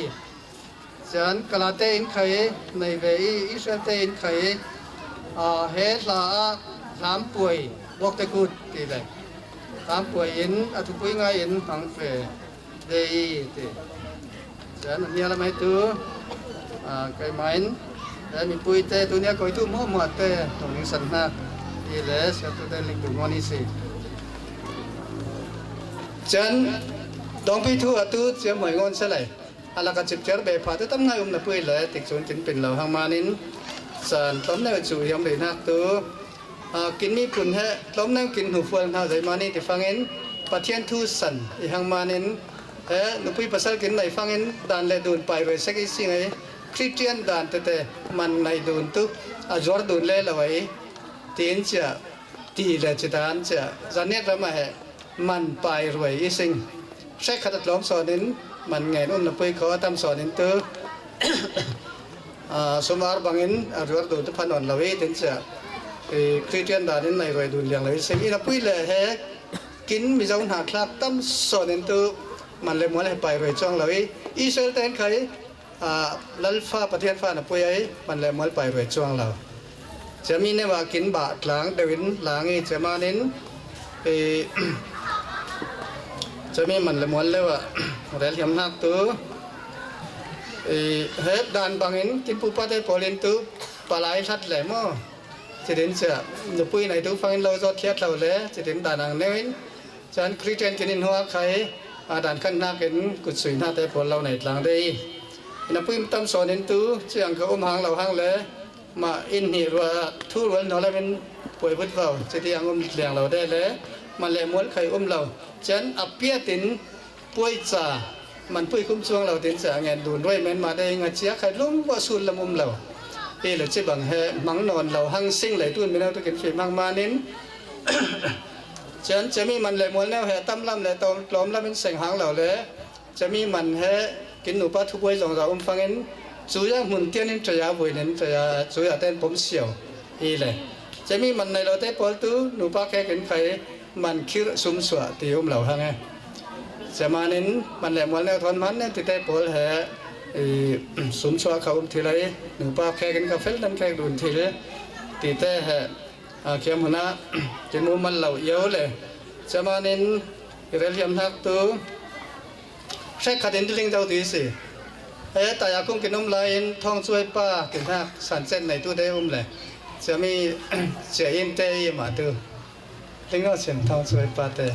Chuan Kalate in khai nei ve i, Israelte in khai, ah, he hla a hlam puai bawk te kut ti ve. Hlam puai in a thupui ngai in hmang ve ve i ti. Chuan a hnia lamai tu, ah, kei main, he mipui te tunia koi tu hmuah hmuah te tawng ning san hna i le siatu te ling tu ngon i si. Chuan Dawngpui thu a tu chiam mai ngon se lai. A laka chip chiar be pha te tam ngai um na pui le, tik chun kin pin lo hang manin, chan tlawm neu chu hiam rei hnak tu, a, kin mi phun he tlawm neu kin hnu fual hna zei mani ti fangin, Pathian thu san i hang manin, he nupui pasal kin nei fangin, dan le dun pai roi sek i sing ei, Khristian dan tete man nei dun tu, a zuar dun le lo ei, tiin chia, ti le chi dan chia, zaniat ram a he, man pai ruai i sing. Hrek khat a tlawm sawnin man ngen um na pui kho a tam sawnin tu, a, sum ar bangin a ruar dun tu phan nawn lo i tin chia. I Khristian danin nei ruai dun liang lo i sing. I na pui le he kin Mizo hna thlak tam sawnin tu man le mual he pai ruai chuang lo i Israel ten khai, ah, Lalfa, Pathian fa na pui ai, man le mual pai ruai chuang lo. Chami newa kin bah tlang deuhin lang i chamanin, eh, chami man le mual lewa rel hiam hnak tu, eh, he dan bangin kin pupa te pawlin tu palai hlat le maw? Chidin chia, nupui nai tu fangin lo zawt thiat lo le, chidin dan ang neuin, Chuan Khristian kin in hua khai, a dan khan hnakin kutsui hna te pawl lo nei tlang dei. Na pui tam sawnin tu, chiang ka um hang lo hang le, mah in hnih ruah, thu rual hnaw lamin puai vut vau, chiti ang um liang lo de le, man le mual khai um lo. Chuan a piatin puai cha, man pui khum chuang lo tin cha, ngen dun ruai men mah de, nga chia khai lung vua sul lam um lo. I le chi bang he, hmang nawn lo, hang sing lei tun mi lo tu kin fim hang manin, Chuan chami man le mual neu he tam lam le tawm, tlawm lam in seng hang lo le. Chami man he kin nupa thubuai zawng zawng um fangin chuya hmun tian in chaya vui nen chaya chuya ten pawm siau hi le. Chami man nei lo te pawl tu nupa khek in khai man khir sum suah ti um lo hang e. Chamanin man le mual neu thawn man nen ti te pawl he i, sum suah kha um thil ai nupa khek in ka fel nan khek dun thil ti te he. A, khiam huna, kin mu mal lo iau le. Chamanin i rel hiam hnak tu. Hrek khatin ti ling dau ti si. E, taya kung kin um lai in thawng chuai pa kin hnak san chen nei tu te um le. Chami, chia in te i ma tu. Ling au chen thawng chuai pa te.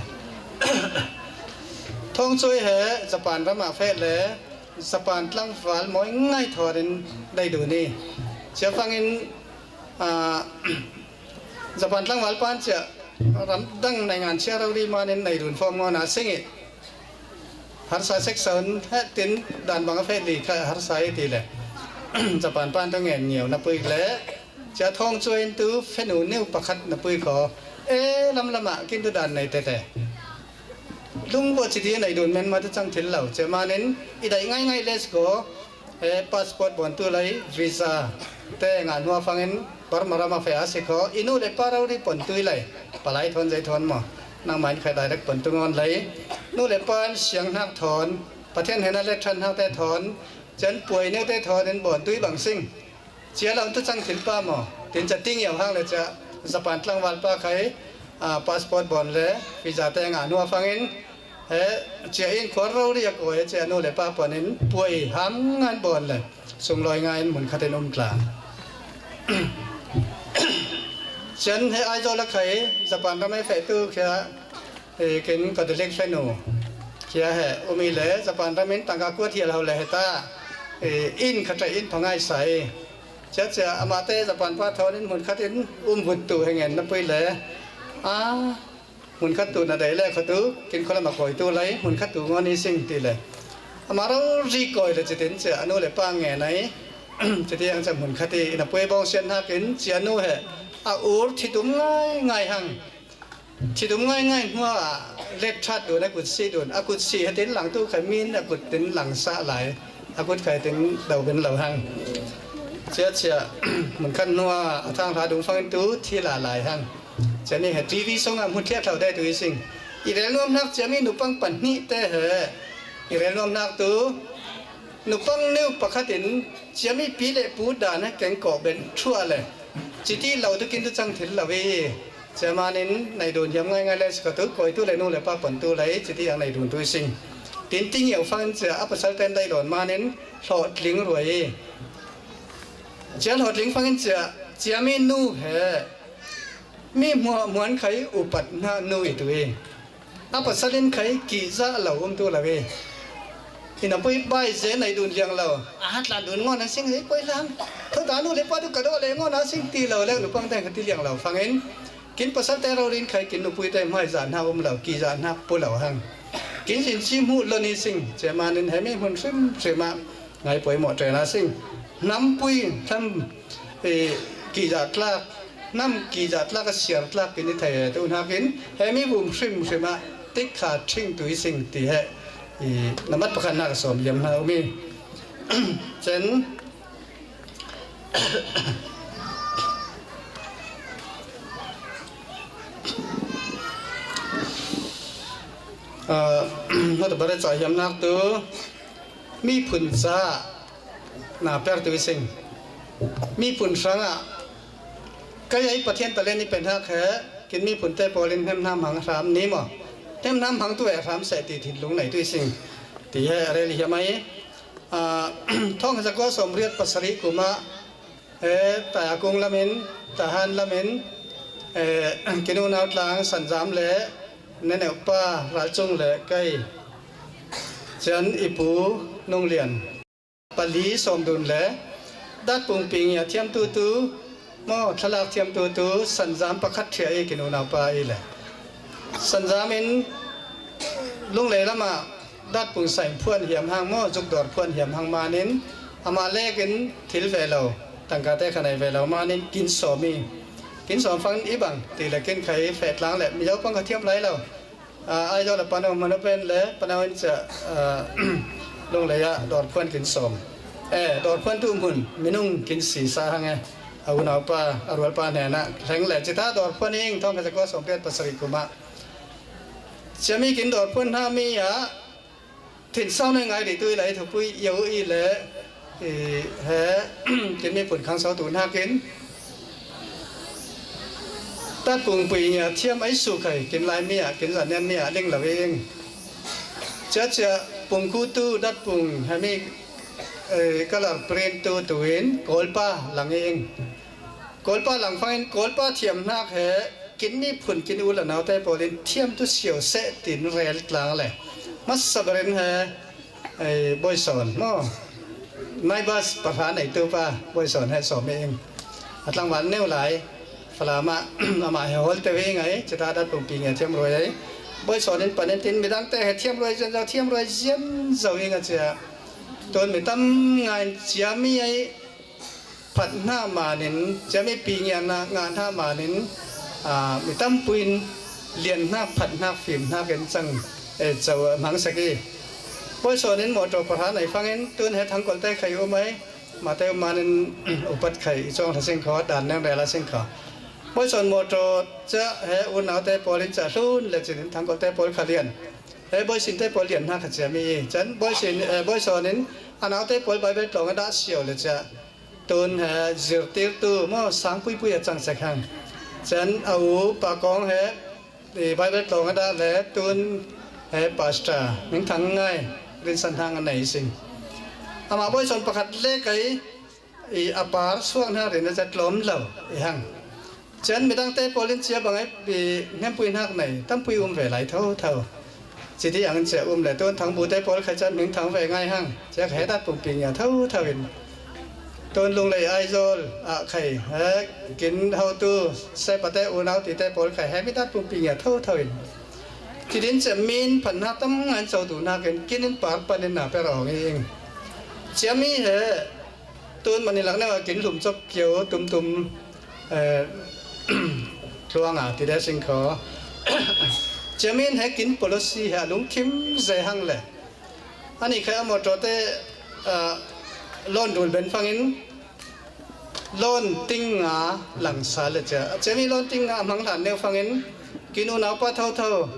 Thawng chuai he Japan rama fe le. Japan tlangval mawi ngai thawnin dai dun hi. Cia fangin, ah, Japan tlangval pan cia ramdang naingan cia rori manin nei dun fawm ngawn a sing i harsa section he tin dan bang a feh li kha harsa i ti le Japan pan tu ngen ngiau na pui le cia thawng cuai in tu fenu neu pakhat na pui khaw e lam lamah kin tu dan nei tete. Lungvua ci ti nei dun men ma tu cang thil lo cia manin i daih ngaingai les ko. He passport bawn tu lai visa te ngah hnuah fangin Burma rama feh a si khaw i nu le pa rori pon tui lai palai thawn zei thawn maw nangmah in khai direct pon tu ngawn lai nu le pa in siang hnak thawn Pathian hena le ṭhan hnak te thawn cian puai neu te thawn in bawn tui bang sing cia lo tu cang thil pa maw tin cia ting iau hang le cia Japan tlangval pa khai, ah, passport bawn le visa te ngah hnuah fangin he cia in khuar rori a kawi he cia nu le pa panin puai ham ngan bawn le sunglawi ngai in hmun khatin um tla. Cian he Aizawl a khai Japan ram ei feh tu khia, eh, kin Catholic fenu khia he um i le Japan ramin tangka kuat hial ho le heta, eh, in kha ṭaih in phangai sa i cia cia amahte Japan pa thawn in hmun khatin um vut tu he ngen na pui le a hmun khat tu na dei le khatu kin khualam a kawi tu lai hmun khat tu ngawn i sing ti le amah rori kawi le citin cia a nu le pa nge nai citi ang cia hmun khat i na pui bawng sian hnakin cia nu he a ur thitum ngai ngai hang. Thitum ngai ngai hnuah let ṭhat dun a kut si dun a kut si he tin lang tu khai min a kut tin lang sa lai a kut khai tin do ben lo hang. Cia cia hmun khat hnuah a thang hla dung fangin tu thi la lai hang. Cia ni he T V sungah hmu thiat thlo te tu i sing. I rel nuam hnak cia mi nupang pahnih te he i rel nuam hnak tu nupang neu pakhat in cia mi pi le pu dan he keng kawh ben thuah le citi lo tu kin tu cang thil lo i cia manin nei dun hiam ngai ngai le si kha tu kawi tu le nu le pa pon tu le citi ang nei dun tu i sing. Tin ting iau fangin cia a pasal ten dai lawn manin hlawhtling ruai i cia hlawhtling fangin cia cia mi nu he mi hmuah hmuan khai upat hna nu i tu i a pasal in khai kihzah lo um tu lo i ina pui bai ze nei dun liang lo a hatlan dun ngawn a sing hei poi lang thota nu le pa tu ka dawh le ngawn a sing ti lo le nupang te kha ti liang lo fangin kin pasal te rori in khai kin nupui te hmai zah hna um lo kizah hna pu lo hang kin sin si hmuh lo ni sing cia manin hemi hmun hrim hrim ah ngai poi mawh ṭen a sing hnampui hlam, eh, kizah tlak hnam kizah tlak a siar tlak kin i thei he tu hnakin hemi vum hrim hrim ah tik kha ṭhing tu i sing ti he i na mat pakhat hnak a sawm liam hna um i cen ah, hna tu bare cah hiam hnak tu miphun caah na per tu i sing miphun hrangah kei ei Pathian talent i pe hnak he kin miphun te pawl in hnemhnam hang hram ni maw hnemhnam hang tu he hram seh ti thinlung nei tu i sing ti he a rel i hiam ai. Ah, thawng zakua sawmriat pasarih kum ah he Tayakung lamin Tahan lamin, eh, kin unau tlang Sanzam le na neupa Ralcung le kei cian i pu Nunglian pali sawmdun le datpung ping i a thiamtu tu maw thlalak thiamtu tu Sanzam pakhat ṭhia i kin unaupa i le Sanzam in Lunglei lamah datpung saim phuan hiam hang maw zukdawr phuan hiam hang manin amah lekin thil ve lo tangka te kha nei ve lo manin kin sawm i kin sawm fangin i bang ti le kin khai feh tlang le mizo pang kha thiam lai lo. Ah, Aizawl a panau hmano pen le panau in cia, ah, Lunglei ah dawrphuan kin sawm. Eh, dawrphuan tu hmun minung kin si sa hang e. A unaupa a rualpa hnenah hleng le cita dawrphuan ing thawng kha zakua sawmpiat pasarih kum ah ciami kin dawrphuan hna mi ah thinsau nei ngai rih tu i lai thupui i au i le i he kin miphun khangso tu hnakin tatpung pui nia thiam ai su khai kin lai mi ah kin zan nian mi ah ling lo i ing cia cia pungku tu datpung hemi, eh, color print tu tuin kawlpa lang i ing Kawlpa langfangin Kawlpa thiam hnak he kin miphun kin u le naute pawlin thiamtu sio seh tin rel tlang le hmasa berin he Ei, Boyson maw? Naibas pahra neitu pa Boyson he sawm ing. A tlangval neu lai Falam ah amah he hawlte ve ngai, cita dat pumpi nge thiam ruai ei. Boyson in panin tin midangte he thiam ruai zian zo, thiam ruai zian zo ing a cia. Tun mi tam ngai in ciami ei phat hna manin, ciami pi ngianna ngah hna manin, aa, mi tampuin lian hnak, phat hnak, fim hnak in cang, eh, co hmang sek i. Boyson in motor pahra nei fangin, tun he thangkolte khai um ei, mate um manin upat khai i cawng hla sing kho, dan neng rel a sing kho. Boyson motor cia he unaute pawl in cia hlun le cin in thangkolte pawl kha lian. He Boyson te pawl lian hna kha ciami i. Can Boyson, eh, Boyson in a naute pawl Bible tlawng a dah sio le cia. Tun he zirtirtu maw sang puipui a cang sek hang. Can a u pa kawng he, i, Bible tlawng a dah le tun he pastor Ming Thang Ngai rinsan hang a nei sing. Amah Boyson pakhat le kai i a par suak hna rin a zat lawm lo i hang. Can midangte pawl in cia bang i, i hnempuih hnak nei tampui um ve lai thotho. Citi ang in cia um le tun thang bu te pawl khai can Ming Thang ve ngai hang. Cia kha he dat pumpi ngia thotho in. Tun Lunglei Aizawl ah khai he kin hotu sepa te unau ti te pawl khai he mi dat pumpi ngia thotho in. Tidin cia min phan hnak tam ngan co tu hnak in kin in par pan in na per awng i ing. Ciami he tun mani lak neu a kin hlum cop kio tumtum, eh, tluang a ti de sing kho. Ciami in he kin policy he a lungkim ze hang le. Ani khai a motor te, ah, loan dul ben fangin loan ting nga langsa le cia. Ciami loan ting nga hmang hlan neu fangin kin unau pa thotho,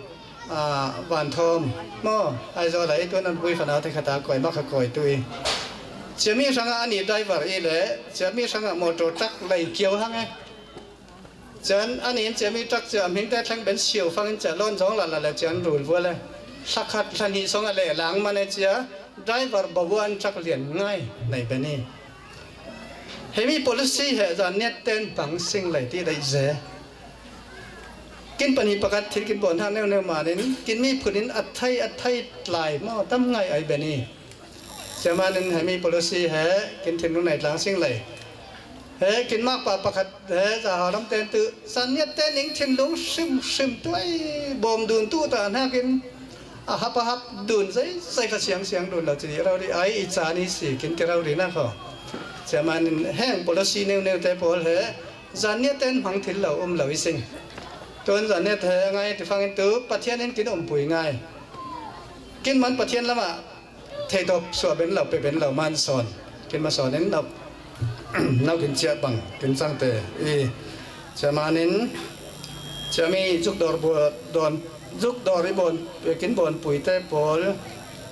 ah, vanthawm maw Aizawl a i tuan an bui fanau te khata koi mak kha koi tu i. Ciami hrangah ani driver i le ciami hrangah motor truck lei kio hang e. Cian ani in ciami truck cia a hmingte thleng ben sio fangin cia loan zong la la le cian rul vua le. Hlakhat hlan hi song a le lang man e cia driver bavuan truck lian ngai nei ben i. Hemi policy he zan niat ten pang sing lei ti dei ze. Kin pani pakat thil kin bon hang neu neu manin kin mi phunin a thai a thai tlai maw tam ngai ai ben i. Cia manin hemi policy he kin thinlung nei tlang sing lei. He kin mak pa pakhat he za ha lam ten tu zan niat ten ning thinlung hrim hrim tu ai bawm dun tu ta hnakin a hap a hap dun zai zai kha siang siang dun lo ci rau ri ai i ca ni si kin ti rau ri na kho. Cia manin heng policy neu neu te pawl he zan niat ten hmang thil lo um lo i sing. Tun zan niat he ngai ti fangin tu Pathian in kin umpui ngai. Kin man Pathian lamah theitawp suah ben lo, pe ben lo man sawn. Kin ma sawn in nau, nau kin ciah bang kin cangte i cia manin ciami zukdawr buat dawn, zukdawr i bawn, kin bawn puite pawl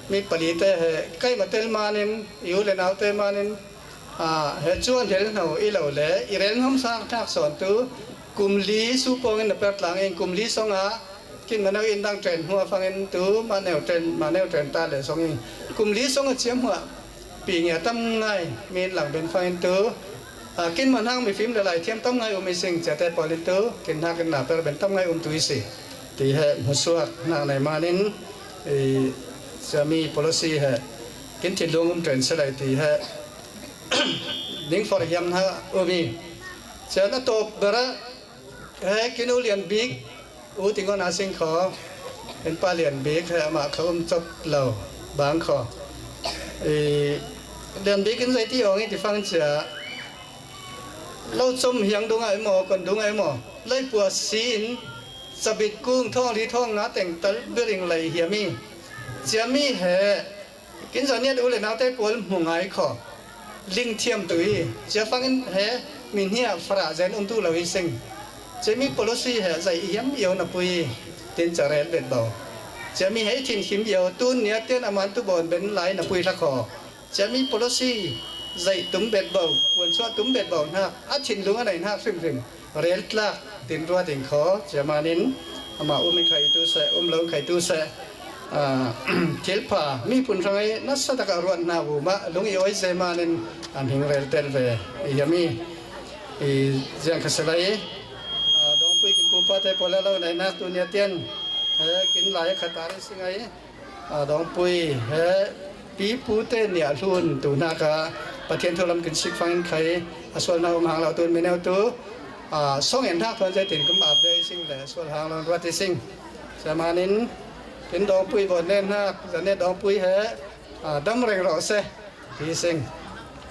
mi palite he kaima tel manin i u le naute manin, ah, he cuan hel hno i lo le i rel hnom sang thak sawn tu kum li su pawngin na per tlang in kum li song ah kin maneu in dang ṭen hnu a fangin tu maneu ṭen, maneu ṭen ta le song in kum li song a ciam hua pi ngia tam ngai min lang ben fangin tu, ah, kin man hang mifim le lai thiam tam ngai um i sing ciate pawl in tu kin hak in na per ben tam ngai um tu i si. Ti he hmusuak hna nei manin i ciami policy he kin thinlung um ṭen se lai ti he ning for hiam hna um i. Cian a tawp bera he kin u lian bik u tingon a sing kho in pa lian bik he amah kha um cop lo bang kho. I lian bik in zei ti awng i ti fang cia lo com hiang dung ai maw, kon dung ai maw, lei pua si in cabit kung thawng li thawng nga teng tal biring lei hiam i. Ciami he kin zaniat u le naute pawl hmu ngai kho. Ling thiam tu i cia fangin he min hi a fara zen um tu lo i sing. Ciami policy he zai i hiam i na pui tin ca rel bet bo. Ciami he i thin him i tun nia tian a man tu bawn ben lai na pui hla kho. Ciami policy zai tum bet bo, puan suah tum bet bo hnak a thinlung a nei hnak hrimhrim rel tlak tin ruat in kho. Cia manin amah um in khai tu seh, um lo in khai tu seh, ah, thil pha mi phun hrangai nasa taka ruat hna bu mah lung i awi ze manin an hing rel tel ve i hiam i. I ziang kha se lai, ah, dawngpui kin pupa te pawl a lo nei nak tu nia tian he kin lai khat a ri si ngai. A dawngpui he Pi pute nih a hlun tu hna kha Pathian thu lam kin sik fangin khai a sual hna um hang lo tun mineu tu, ah, song en hnak thawn zeitin kum ap dei sing le sual hang lo ruat i sing. Semanin kin dawngpui vawt nen hnak, zanet dawngpui he, ah, dam reng rawh se ti sing.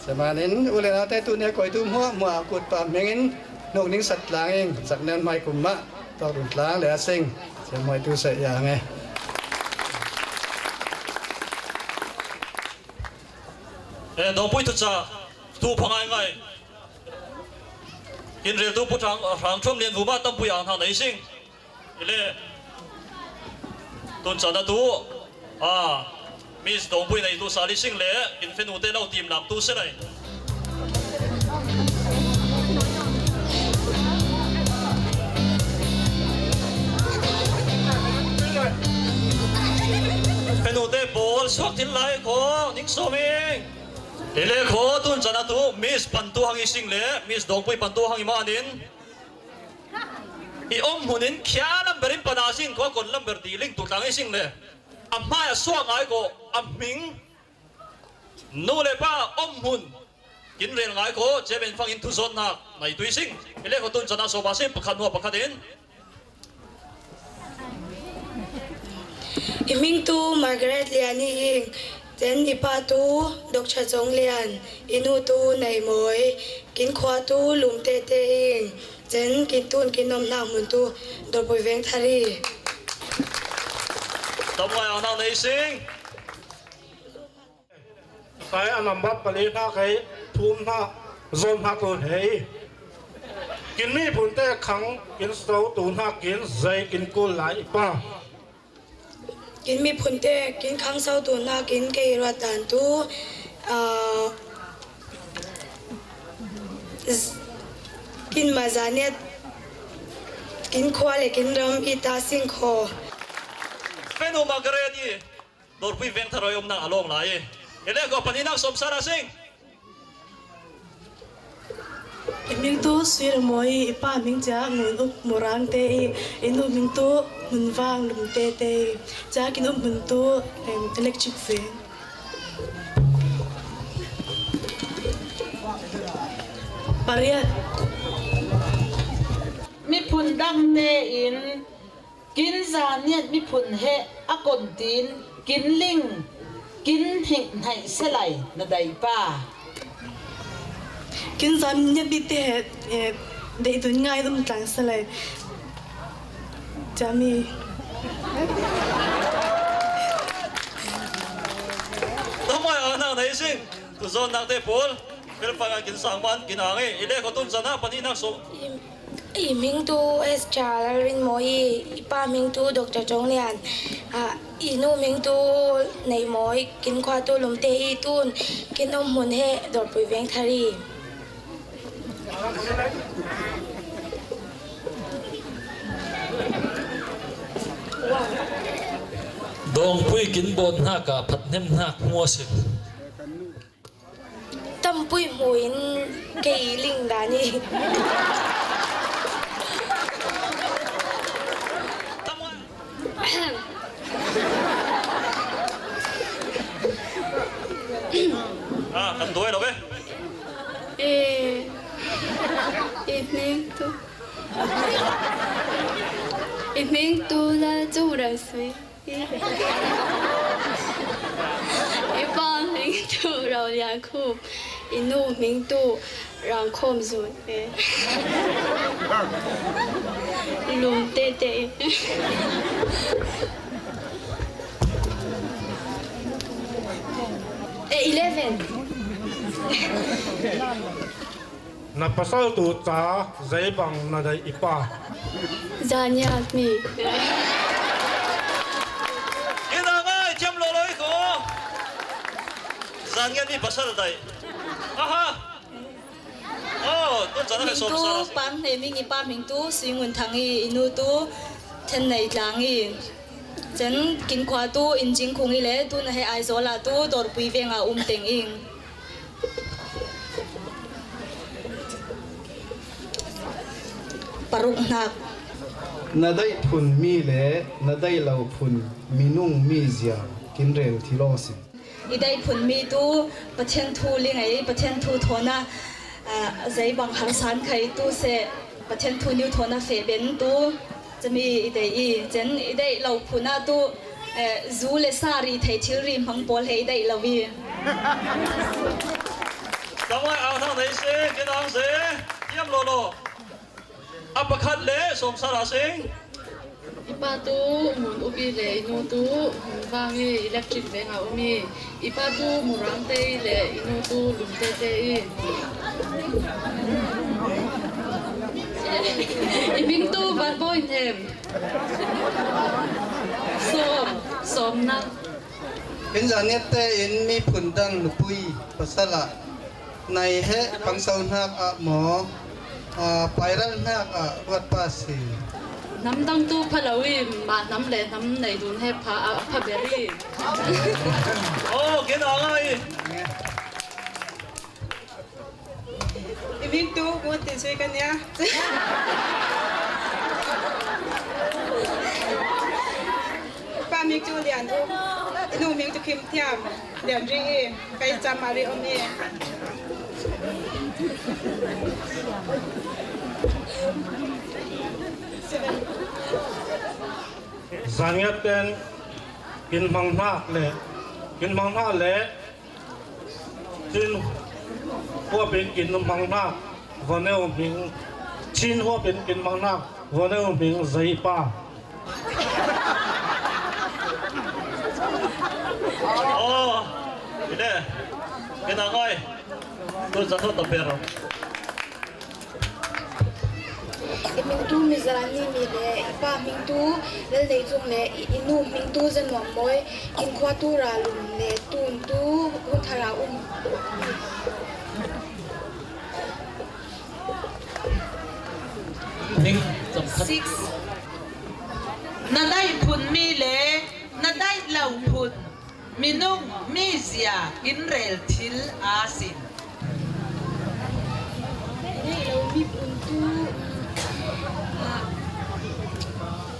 Semanin u le naute tu nia koi tu hmuah hmuah kut pa hmingin hnuk ning sat tlang ing, zak nen hmai kum mah tawk run tlang le a sing. Siam hmai tu seh ya nge. Eh, dawngpui thuca, thu phangai ngai. Kin rel tu pu thang, hrang thum lian vuma tampui ang thang nei sing. Ile, tun chan a tu, a, Miss dawngpui nei tu sali sing le, kin fenu te lo tim lam tu se lai. Fenu te bol suak thil lai ko, ning soming. Ile ko tun chan a tu, Miss pan tu hang i sing le, Miss dawngpui pan tu hang i manin. I om hmun in khia lam ber in pana sing ko kon lam ber ti ling tu tlang i sing le. A hmai a suak ngai ko a hming nu le pa om hmun kin rel ngai ko che ben fangin thu zon nak nai tui sing. I le ko tun chana so ba sing pakhat hua pakhat in. I hming tu Margaret Lian i hing. Cen i pa tu Doctor Cawng Lian, i nu tu Nei Mawi, kin khua tu Lum Tete in, cen kin tun kin om hnak hmun tu Dawrpui Veng Thari. Tam ngai ang hnak nei sing. Sai a nambat pali hna kei thum hna zon hna tu hei. Kin miphun te khang kin so tu hna kin zei kin kul lai i pa. Kin miphun te kin khangso tu hna kin kei ruat dan tu, aa, z-, kin ma zaniat kin khua le kin ram i ta sing kho. Fenu Margaret i Dawrpui Veng Tharoi omnak a lawng lai i. I le ko pahnihnak sawm sara sing. I hming tu Sui Reng Mawi i, i pa hming cia Ngun Uk Murang te i, i nu hming tu Ngun Vang Lum Tete i, cia kin um hmun tu, em, Electric Veng. Pariat. Miphun dang tein kin zaniat miphun he a kon tin kin ling, kin hnih hnaih se lai na dai pa. Kin zaniat mi te he, eh, dei tun ngai dum tlang se lai. Jami. Tamai a nak nei sing. Tu zon nak te pol. Pel panga kin sang man kin ang e. I le ko tun zana pani nak so. I hming tu Esther Lalrinmawi, i pa hming tu Doctor Cawng Lian, ah, i nu hming tu Nei Mawi, kin khua tu Lum Tete i tun, kin om hmun he Dawrpui Veng Thari. Dawngpui kin bawt hnak ah phat hnem hnak hmu a si. Tampui hmuin kei ling dan i. Ah, kan tuai lo ve. Eh, i hming tu. I hming tu la cu ra sui. I pa hming tu Rau Lian Khum, i nu hming tu Rang Khawm Zun, eh. Lum Tete. Eh, eleven. Na pasal tu ca zei bang na daih i pa? Zaniat mi. Ina ngai thiam lo lo i ko. Zaniat mi pasal daih. Aha. Oh, tu chan a hming tu sawm sara si. Pang Hnei Ming i pa hming tu Sui Ngun Thang i, i nu tu Then Nei Tlang i. Chan kin khua tu Injing Khung i le tu na he Aizawl ah tu Dawrpui Veng ah um teng ing. Paruk hnak. Na daih phun mi le na daih lo phun minung mi zia kin rel thi law si. I deih phun mi tu Pathian thu lingei, Pathian thu thawna, ah, zei bang harsan khai tu se, Pathian thu niu thawna feh ben tu cami i deih i, cen i deih lo phun ah tu, eh, zu le sa ri thei thil ri hmang pawl he i deih lo i. Samai ang thang nei se, kin ang se, tiam lo lo. A pakhat le sawmsara sing. I pa tu mun upi le i nu tu mun vang i electric veng a um i. I pa tu murang te i le i nu tu lum te te i. I ming tu van bo in em. Sawm, sawm na. In zaniat te in mi phun dang nupui pasal ah nai he pangso hnak ah maw, ah, pairal hnak ah ruat pa si. Nam dang tu pha lo i, mah nam le nam nei dun he pha, ah, pha ber i. Oh, kin ang ai. I ming tu, ngut tin sui kan ya. Pa ming tu Lian U. I nu ming tu Kim Thiam. Lian Ri i. Kai Cham Mari om i. Zaniat ten kin hmang hnak le, kin hmang hnak le, Chin huapin kin hmang hnak, va neu hming, Chin huapin kin hmang hnak, va neu hming zei pa. Oh, ile, kena ngai, tu sa tu tapero. I hming tu Mizarani mi le i pa hming tu Lalnei Cung le i, i nu hming tu Zanuam Mawi, kin khua tu Ralum le tun tu Hunthara um. Hming sawmkhat. Six. Na daih phun mi le na daih lo phun. Minung mizia in rel thil a sin. Rel lo mi pun tu, ah,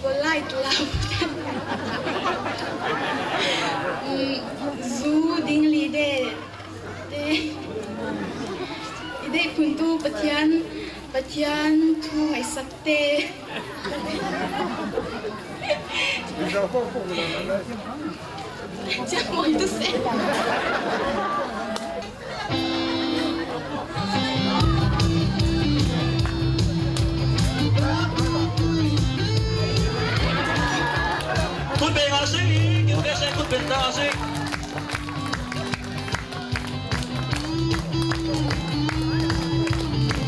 polite love. Mm, zu ding li de. Te. I deih phun tu Pathian, Pathian thu ngaihsak te. Ciang mawi tu se. Kut beng a sing, kut beng a sing.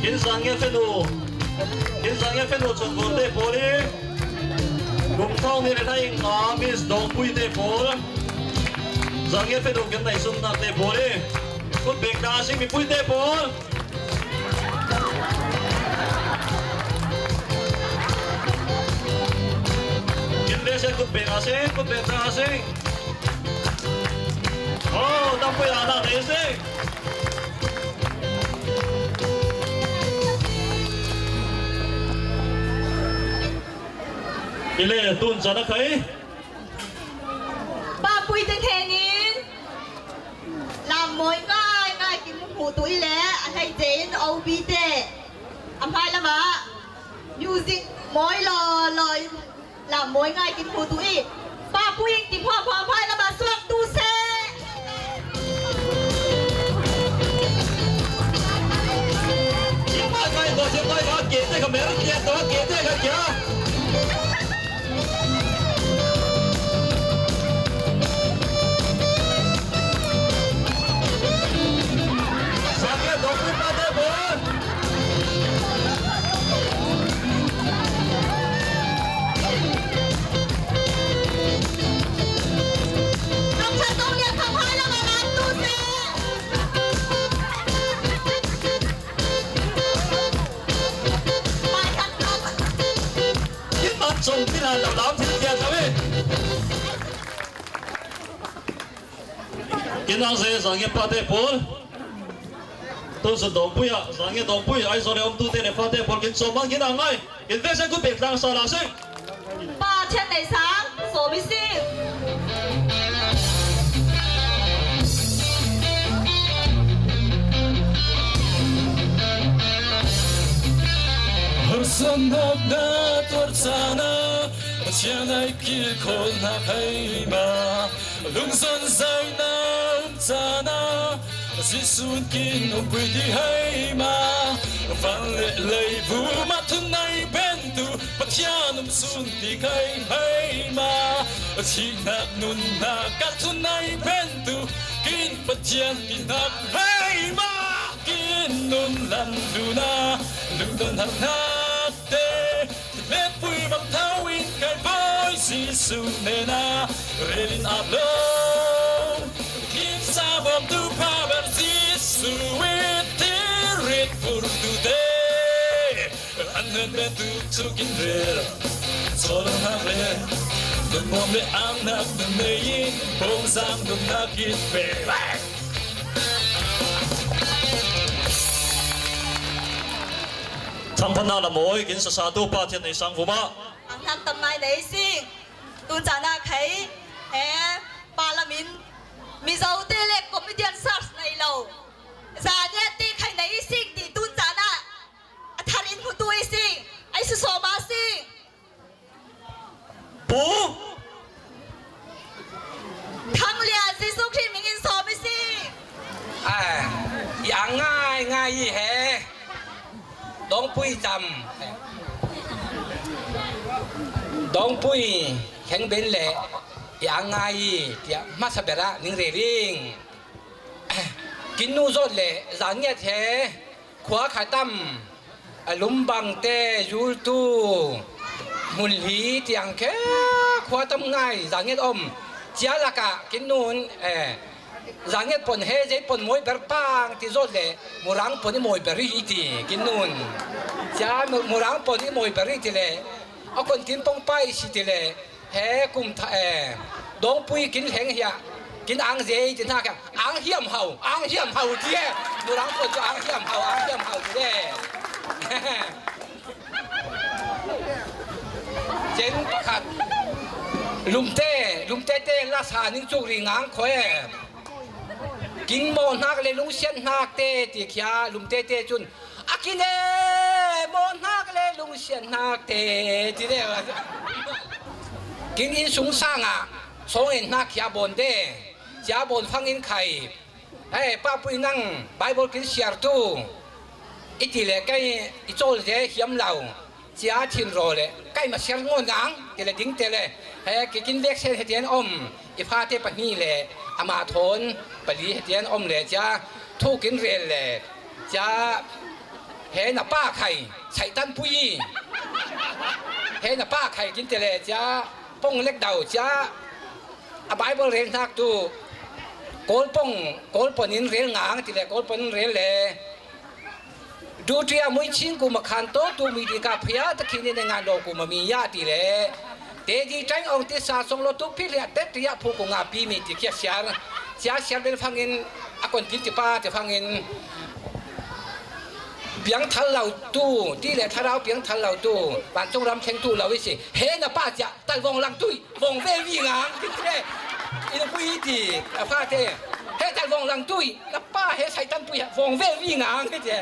Kin Zange fenu, kin Zange fenu chungkul te pawl i, kum thong ni le nai nga Miss Dongpui te pawl, Zange fenu kin nai sum nak te pawl i, kut beng ta sing mipui te pawl. Kin le se kut beng a sing, kut beng ta sing. Oh, Dongpui a na nei se. I le tun chan a khai. Papui te thengin lam mawi ngai ngai kin hmuh tu i le a hlei te in O B te a hmai lamah music mawi law law in Lam mawi ngai kin hmu tu i, Papui in ti phuahphuah phai lamah suak tu seh. Thiam ngai ngai, thiam ngai ngai, ke te ka mer, ke te ka, ke te ka kia. Sa ke dok pui pa te bon. Kin ang ze, Zange pate pawl. Tun sun Dongpui ah, Zange Dongpui, Aizawl le omtute le fate pawl kin sawm ang kin ang ngai. Kin vek se kut beng tlang sa la seng. Pa thian nei sang, sawm i si. Nopna tuar caan ah Pathian aa kilkhawl hna kha ei mah. Lungzon zaina um caan ah Jesuh kin umpui ti hei mah. Van le leivum ah thun ei bentu Pathian um sun ti kha ei mah. Thihnak nunnak ah thun ei bentu kin Pathian ti hnak hei mah. Kin nun lam duna lungdon hak hnak te, letpui bang tho in kai Bawi Jesuh nena relin ap lo. Kin sa bawmtu pa ber Jesuh in tirit purtu te an hen ben tu cu kin rel. Sawlawm hnak le nun bawm le ang hnak nun nei in bawngzang nun hnak in pe. Thanghphannak lam awi kin sasa tu pa thian nei sang vuma. Ang hnak tam ngai nei sing. Tun caan ah khai he pa lam in Mizo te le comedian sars nei lo. Zaniat te khai nei sing ti tun caan ah a thar in hmutu i sing. Ai susawm a sing. Pu Thang Lia, Jesuh Khrih min in sawm i si. Ai, i ang ngai ngai i he. Dawngpui cam. Dawngpui kheng ben le i ang ngai i tiah hmasa ber ah ning rel ing. Kin nu zawt le zaniat he khua kha tam. A lumbang te, zultu, hmunhli tiang khe khua tam ngai, zaniat om. Cia lakah kin nun, eh, zaniat pon he, zei pon mawi ber pang ti zawt le, murang pon i mawi ber i ti, kin nun. Cia mu-, murang pon i mawi ber i ti le, a kon tin pong pai si ti le, he kum tha, eh, Dawngpui kin hleng hi ah, kin ang zei ti hna kha, ang hiam hau, ang hiam hau ti e, murang pon cu ang hiam hau, ang hiam hau ti e. Cen pakhat, lumte, lumte te lasa ning cuk ri ngang kho e. Kin mawhnak le lungsiat hnak te ti khia lumte te cun, a kin e, mawhnak le lungsiat hnak te, ti deuh. Kin innsung sang ah sawng en hnak khi a bawn de, cia bawn fang in khai. Hei, papui nang Baibal kin siar tu, i ti le kei i cawl ze hiam lo. Cia thin raw le, kai ma siar ngaw nang, ti le ding te le, he, ki kin vek sen hetian om, i fate pahnih le, amah thawn pali hetian om le, cia thu kin rel le, cia he na pa khai, Saitan pui, he na pa khai kin te le, cia pong lek dau, cia a Baibal rel hnak tu, Kawl pong, Kawl pon in rel ngang, ti le Kawl pon in rel le, Duhṭia muichin kum a khan tawtu mi ti ka phia takhin in ngan lo kum a mi ya ti le. Te di ṭaing ong ti sa song lo tu phi hliah tet ria phu ku nga pi mi ti khia siar. Cia siar ben fangin a kon tin ti pa ti fangin piang thal lo tu ti le thlarau piang thal lo tu vancung ram thleng tu lo i si. He na pa cia tal vong lang tui. Vong ve vi ngang, ti te. I nupui ti, a fate. He tal vong lang tui, na pa he Saitan pui, vong ve vi ngang, ti te.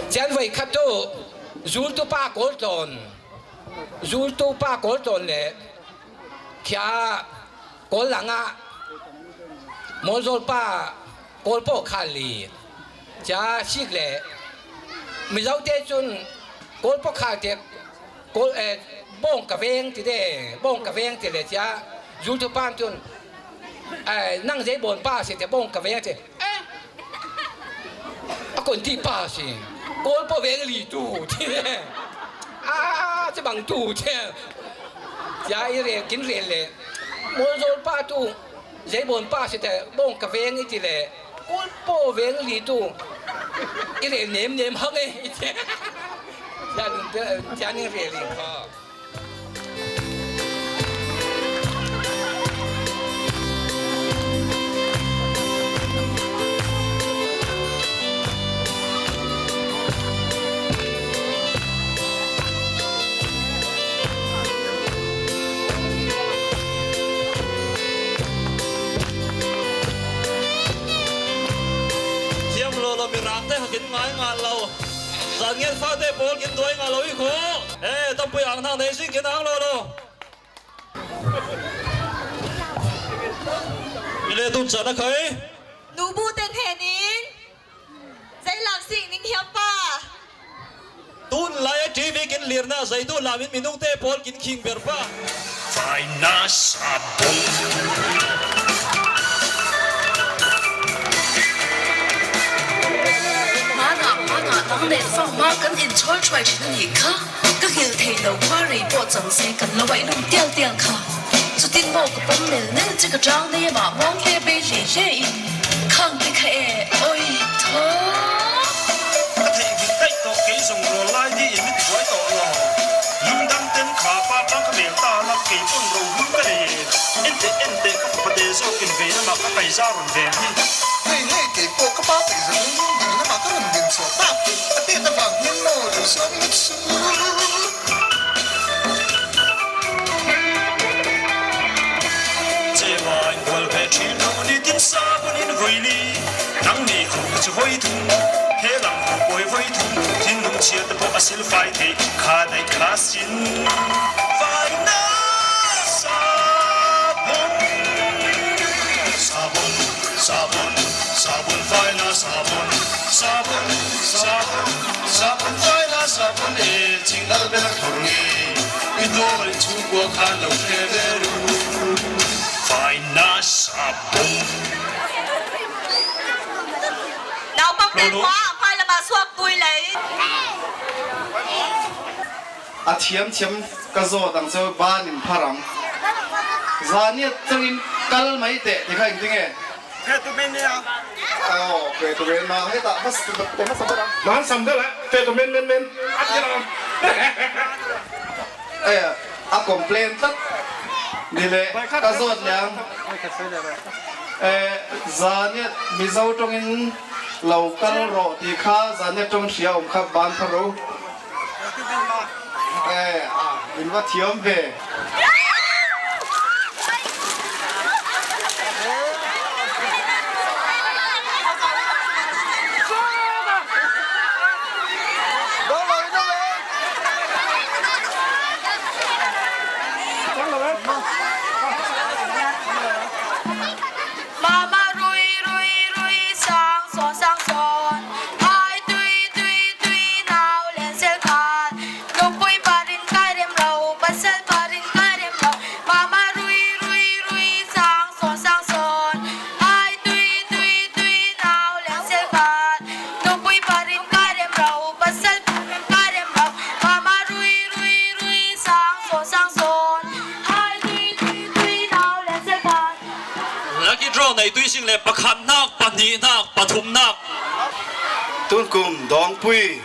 Cian voi khat tu, zultu pa Kawl tlawn. Zultu pa Kawl tlawn le, khia Kawl langah, Mawlzawl pa Kawl paw khal li. Cia sik le Mizo te cun Kawl pakhat te Kawl, eh, bawng ka veng ti te, bawng ka veng ti le cia zultu pan cun, eh, nang zei bawn pa si te bawng ka veng ti, eh, a kon ti pa si, Kawl paw veng li tu ti te, a, a, a, ci bang tu ti, cia i rel, kin rel le Mawlzawl pa tu, Zei bawn pa si te, bawng ka veng i ti le, Kawl paw veng li tu, i rel nem nem hang e, i ti. Cia ning, cia ning rel in kha. Thiam law law, Mirang te hakin ngai ngai lo. Zan ngen fate pawl kin duai nga lo i kho. Eh, tampui ang nang nei sing kin ang lo lo. I le tun chan a khai. Nubu ten henin. Zai lak sing ning hiam pa. Tun lai a T V kin lirna zai tu lamin minung te pawl kin khing ber pa. Vai na sabon. Mana, mana, tang den fang ma kan in choi choi chin ni kha. Ka hil thei lo kha rei pawh chang se kan lo ai lum tial tial kha. Chutin maw ka pawm nel nel che ka tang nei mah mawngte bei hle hle in khangte kha e, oi thaw. Ka theih vin daih tawh kei zong rawl lai ni in mit buai tawh lo. Lungdam ten kha pa pang ka mel ta lam kei pawn ro hun ka nei e. Enteh enteh ka fapate zawk in vei lamah ka kaizau rawn veng hi. Hei hei kei pawh ka pa pei zong ding lamah ka rawn ding suak tak. A teh na vang hian maw lo suak ngut su. Cheva inbual ve ṭhin lo nitin sabon in vawi li. Nangni kho ka chu vawi thum, he lam kho pawi vawi thum. Thinlung chhiat te pawh a sil fai thei, kha daih kha sin. Vaina sabon, sabon, sabon, sabon, vaina sabon, sabon, sabon, sabon, vaina sabon e. Chingal bel thawr nge i dawi chhungkua khan lo hre ve ru. Vaina sabun. Naupang te hma a hmai lamah suak tui lei. A thiam thiam ka zawt ang chu ban in phar ang. Zaniat changin kal mai teh ti kha engtin nge? Fe tu men nia. Aw, fe tu men ma, heta, mas, te mas, mas, mas. Man sam dala, fe tu men, men, men. At ya. Eh, a complain tak. Ni le, ka zawt liang. Eh, zaniat Mizo ṭawngin lo kal rawh ti kha, zaniat ṭawng hria awm kha ban pha ro. Eh, ah, in va thiam ve. Mama rui, rui, rui, sang sawn, sang sawn. Hai tui, tui, tui, nau len sel khat. Nupui parin kai rem lo, pasal parin kai rem lo. Mama rui, rui, rui, sang sawn, sang sawn. Hai tui, tui, tui, nau len sel khat. Nupui parin kai rem lo, pasal parin kai rem lo. Mama rui, rui, rui, sang sawn, sang sawn. Hai tui, tui, tui, nau len sel khat. Lucky draw nei tui sing le pakhat nak, pahnih nak, pathum nak. Tunkum Dawngpui.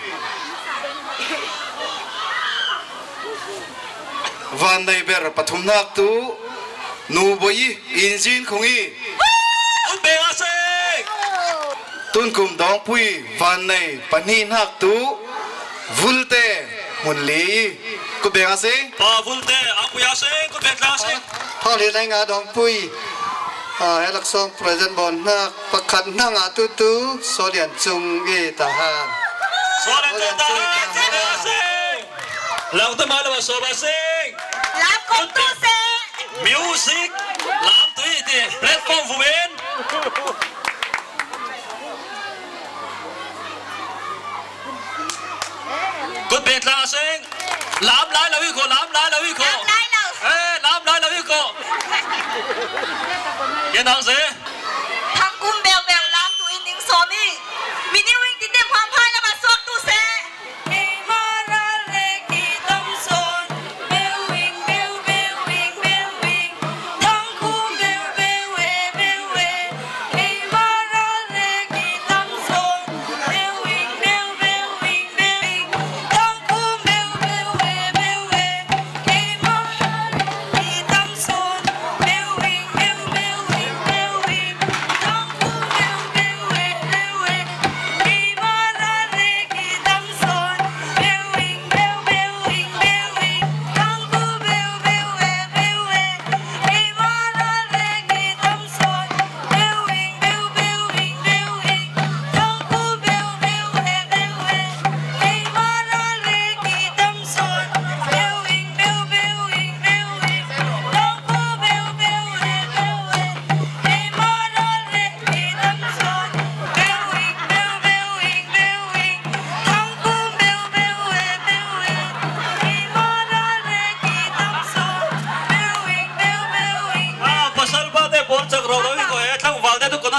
Vannei ber pathum nak tu, Nu Bawi, Inzin Khungi. Ut beng a seng. Tunkum Dawngpui, vannei pahnih nak tu, Vulte, Hmunli. Kut beng a seng. Pa Vulte, a pui a seng, kut beng tlang a seng. Thawlhi nai nga Dawngpui. Ah, he laksawng present bawn hnak pakhat hna ngah tutu Sawlian Cung i Tahan. Sawlian Cung Tahan, Sawlian Cung Tahan. Lang tu mai lo, Sawlian Sing. Lam kong tu se. Music, lam tu i ti, platform vuven. Kut beng tlang a seng. Lam lai lo i ko, lam lai lo i ko. Lam lai lo. Eh, lam lai lo i ko. Gen ang se. Thangkum beu beu lam tu in ning sawm i. Mini wing ti tem hmai lam a suak tu se.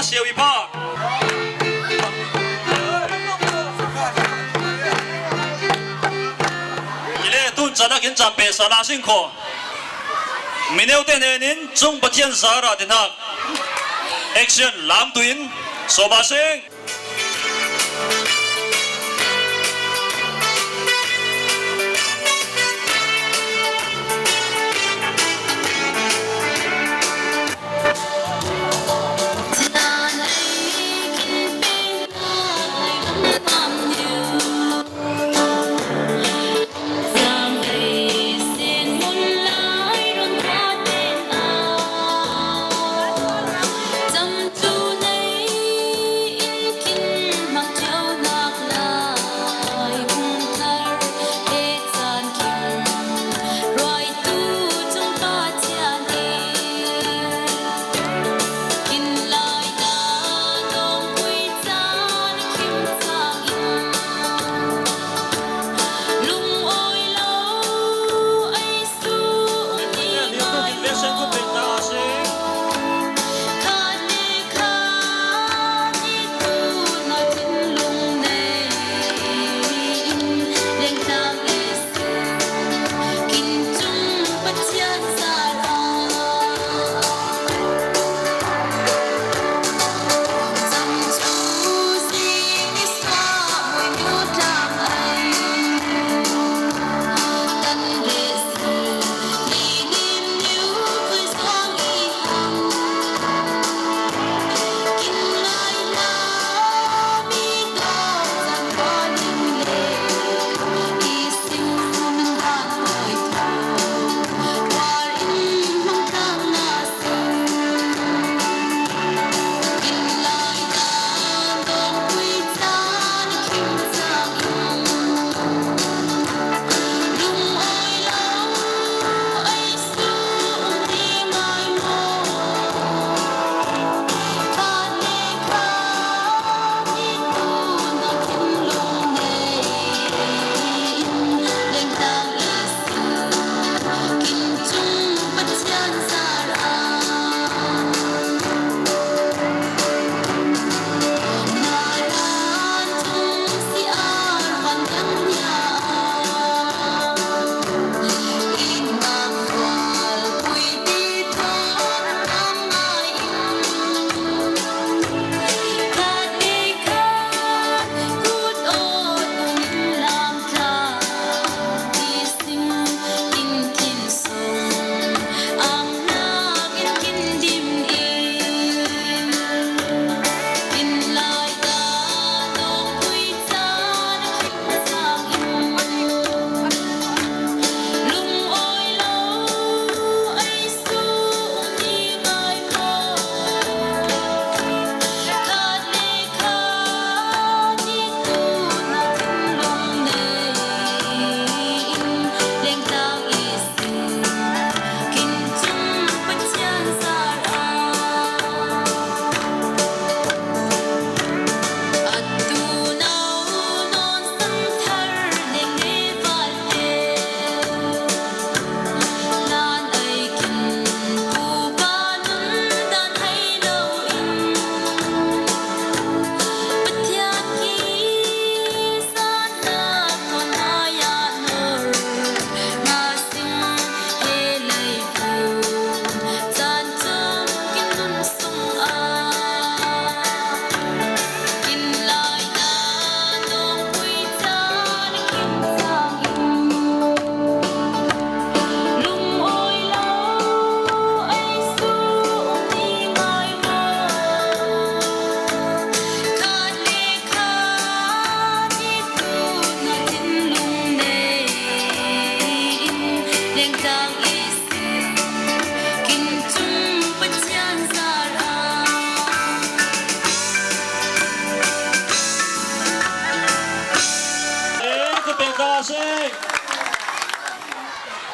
Siau i pa. Ile tun chana kin champe sana sing kho. Mineu te nenin chung Pathian zara te nak. Action, lam tuin, soba sing.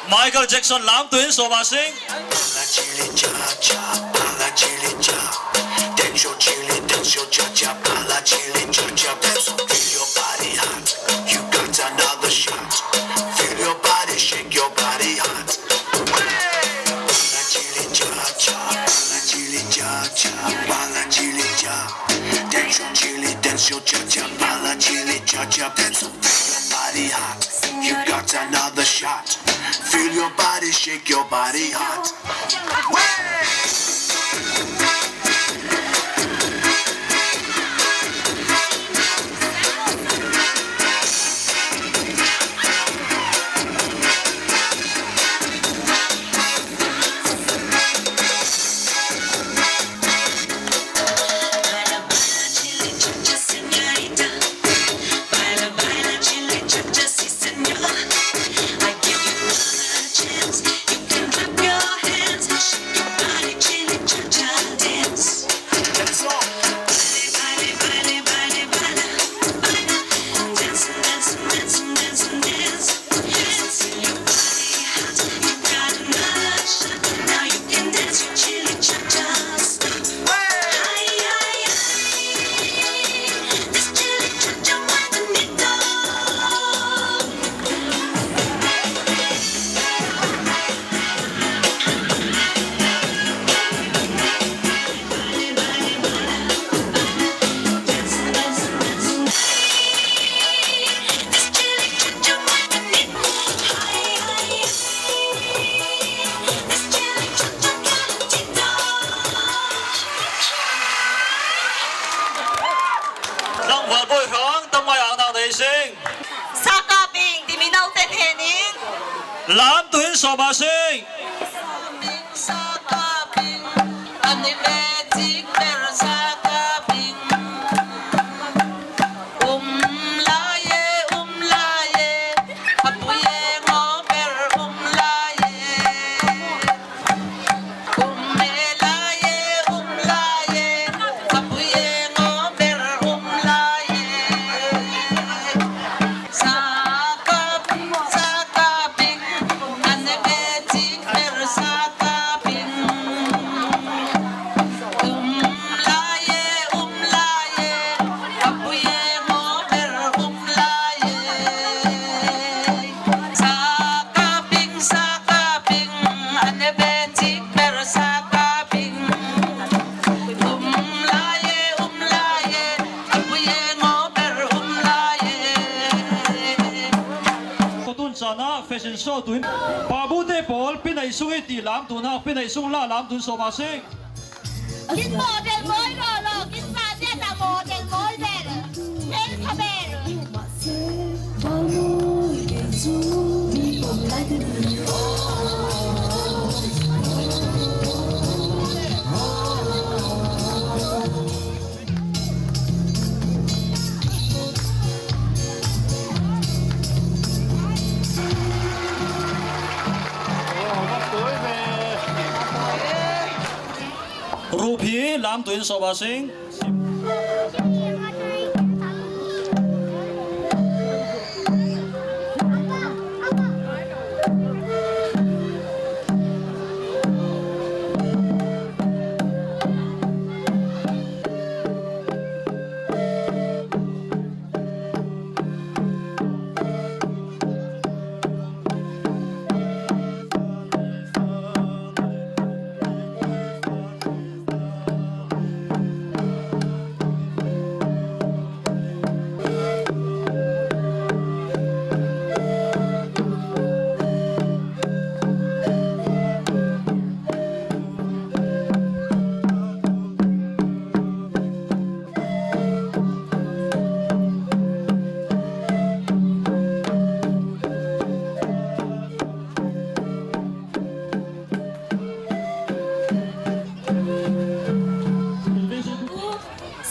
Michael Jackson lam tuin, soba sing. Pala chili cha cha, pala chili cha. Dance your chili, dance your cha cha, pala chili cha cha. Dance, feel your body hot. You got another shot. Feel your body, shake your body hot. Pala chili cha cha, pala chili cha cha, pala chili Chili dance, your cha-cha, baila chili cha-cha, dance, feel your body hot. You got another shot. Feel your body shake, your body hot. Nang val bawi hrang tam ngai ang nang nei sing. Sakaping, timi nau ten henin. Lam tuin sawma sing. Sakaping, ani ve cik ber sakaping. Um lai e, um lai e, a pui e ngo ber um lai e. Um e lai e, um lai e, a pui e ngo ber um lai e. Sakaping, sakaping, an e ve cik ber sakaping. Um lai e, um lai e, a pui e ngo ber um lai e. Sakaping, sakaping, an e ve cik ber sakaping. Um lai e, um lai e, a pui e ngo ber um lai e. Kotun sana fashion show tuin. Pabute pawl, pinai sung i ti lam tun hak, pinai sung la lam tun sawma sing. Kin model mawi lo lo, kin sa dia ta model mawi ber. Hel kha ber. Rupi lam tuin sawma sing.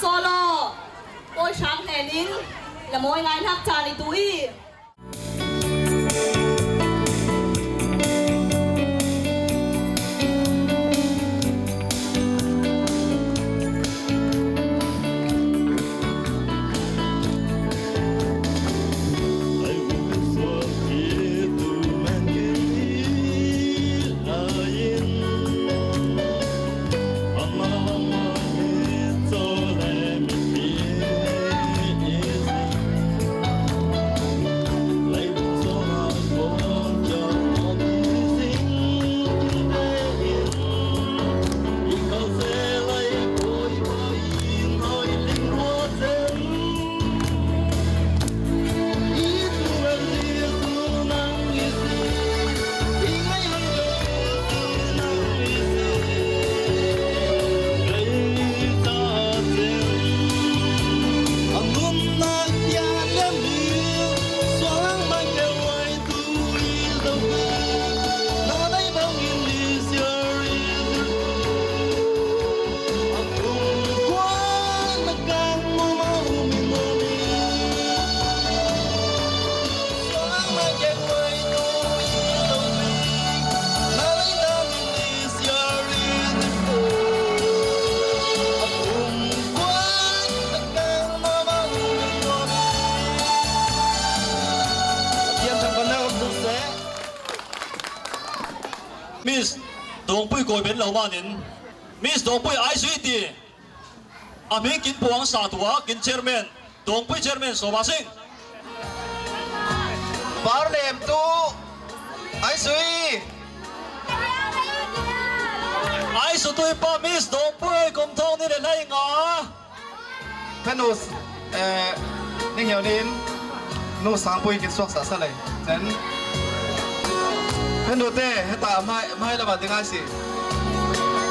Solo, Pawi Sang hnenin la mawi ngai hnak caan i tu i. Koi ben lo manin Miss Dawngpui Aisui ti a hming kin puang sa tua kin chairman, Dawngpui chairman Sawma Singh. Parlem tu Aisui. Aisui tui pa Miss Dawngpui kum thawng hnih le hleinga. Phenu, eh, ning hiau nin, nu Sangpui kin suak sa sa lei. Then, phenu te, heta mai, mai lama ding ai si.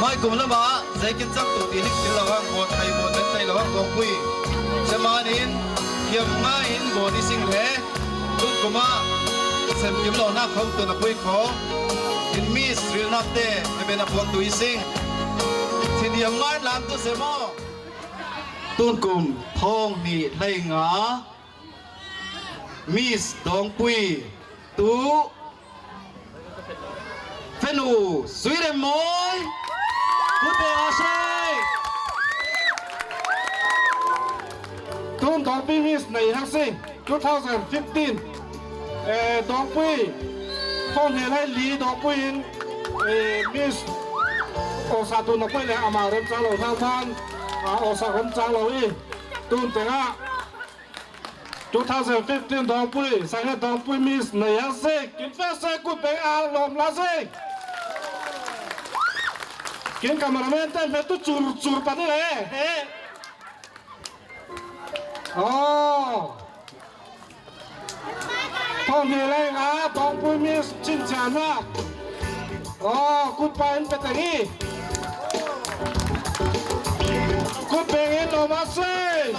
Mai kum lama, zei kin chang tu ti lik til lo ang, bo thai bo den thai lo ang, Dawngpui. Semanin, hiam nga in bo di sing le. Tun kuma, sem kim lo na khau tu na pui kho. In Miss ril nak te, heben a puak tu i sing. Thin hiam nga in lam tu semo. Tun kum thawng hnih hleinga Miss Dawngpui tu Fenu Suirem Mawi. Kut beng a sei. Tun Dawngpui Miss nei hak si two thousand fifteen. Eh, Dawngpui. Thawng hnih hlei li Dawngpui in, eh, Miss Awsa tu na pui le ama rem chang lo thang than, a, Awsa rem chang lo i. Tun tengah two thousand fifteen Dawngpui, Saiha Dawngpui Miss nei a sei, kin fe sei, kut beng a lawm la sei. Kin cameraman ten fe tu chur chur pa ni le, he. Oh. Thawng hnih hleinga, Dawngpui Miss chin chian na. Oh, kut pa in pe teng i. Kut beng in lo ma sei.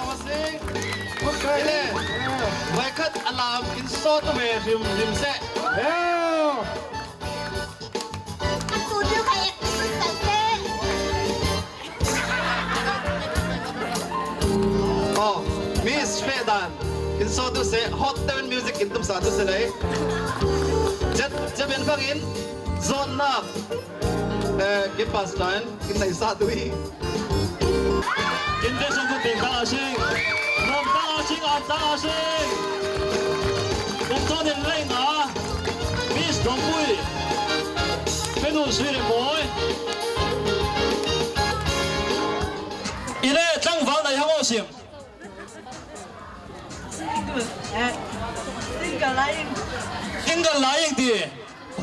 Kut beng in. Vai khat a lam in sawt ve hrim hrim se. Yeah. A tu diu kha ek tu kan te. Oh, Miss Fehdan. In sawt tu se, hot ten music in tum sa tu se lei. Jet, jet ben bang in, zon na. Eh, ke pas tan, in nai sa tu i. Kin te sung kut beng ta a sing. Rom ta a sing, an ta a sing. Kum thawng hnih hleinga Miss Dawngpui. Fenu Suirem Mawi. I le tlangval nai hang aw sim. Single, eh, single lai ing. Single lai ing ti.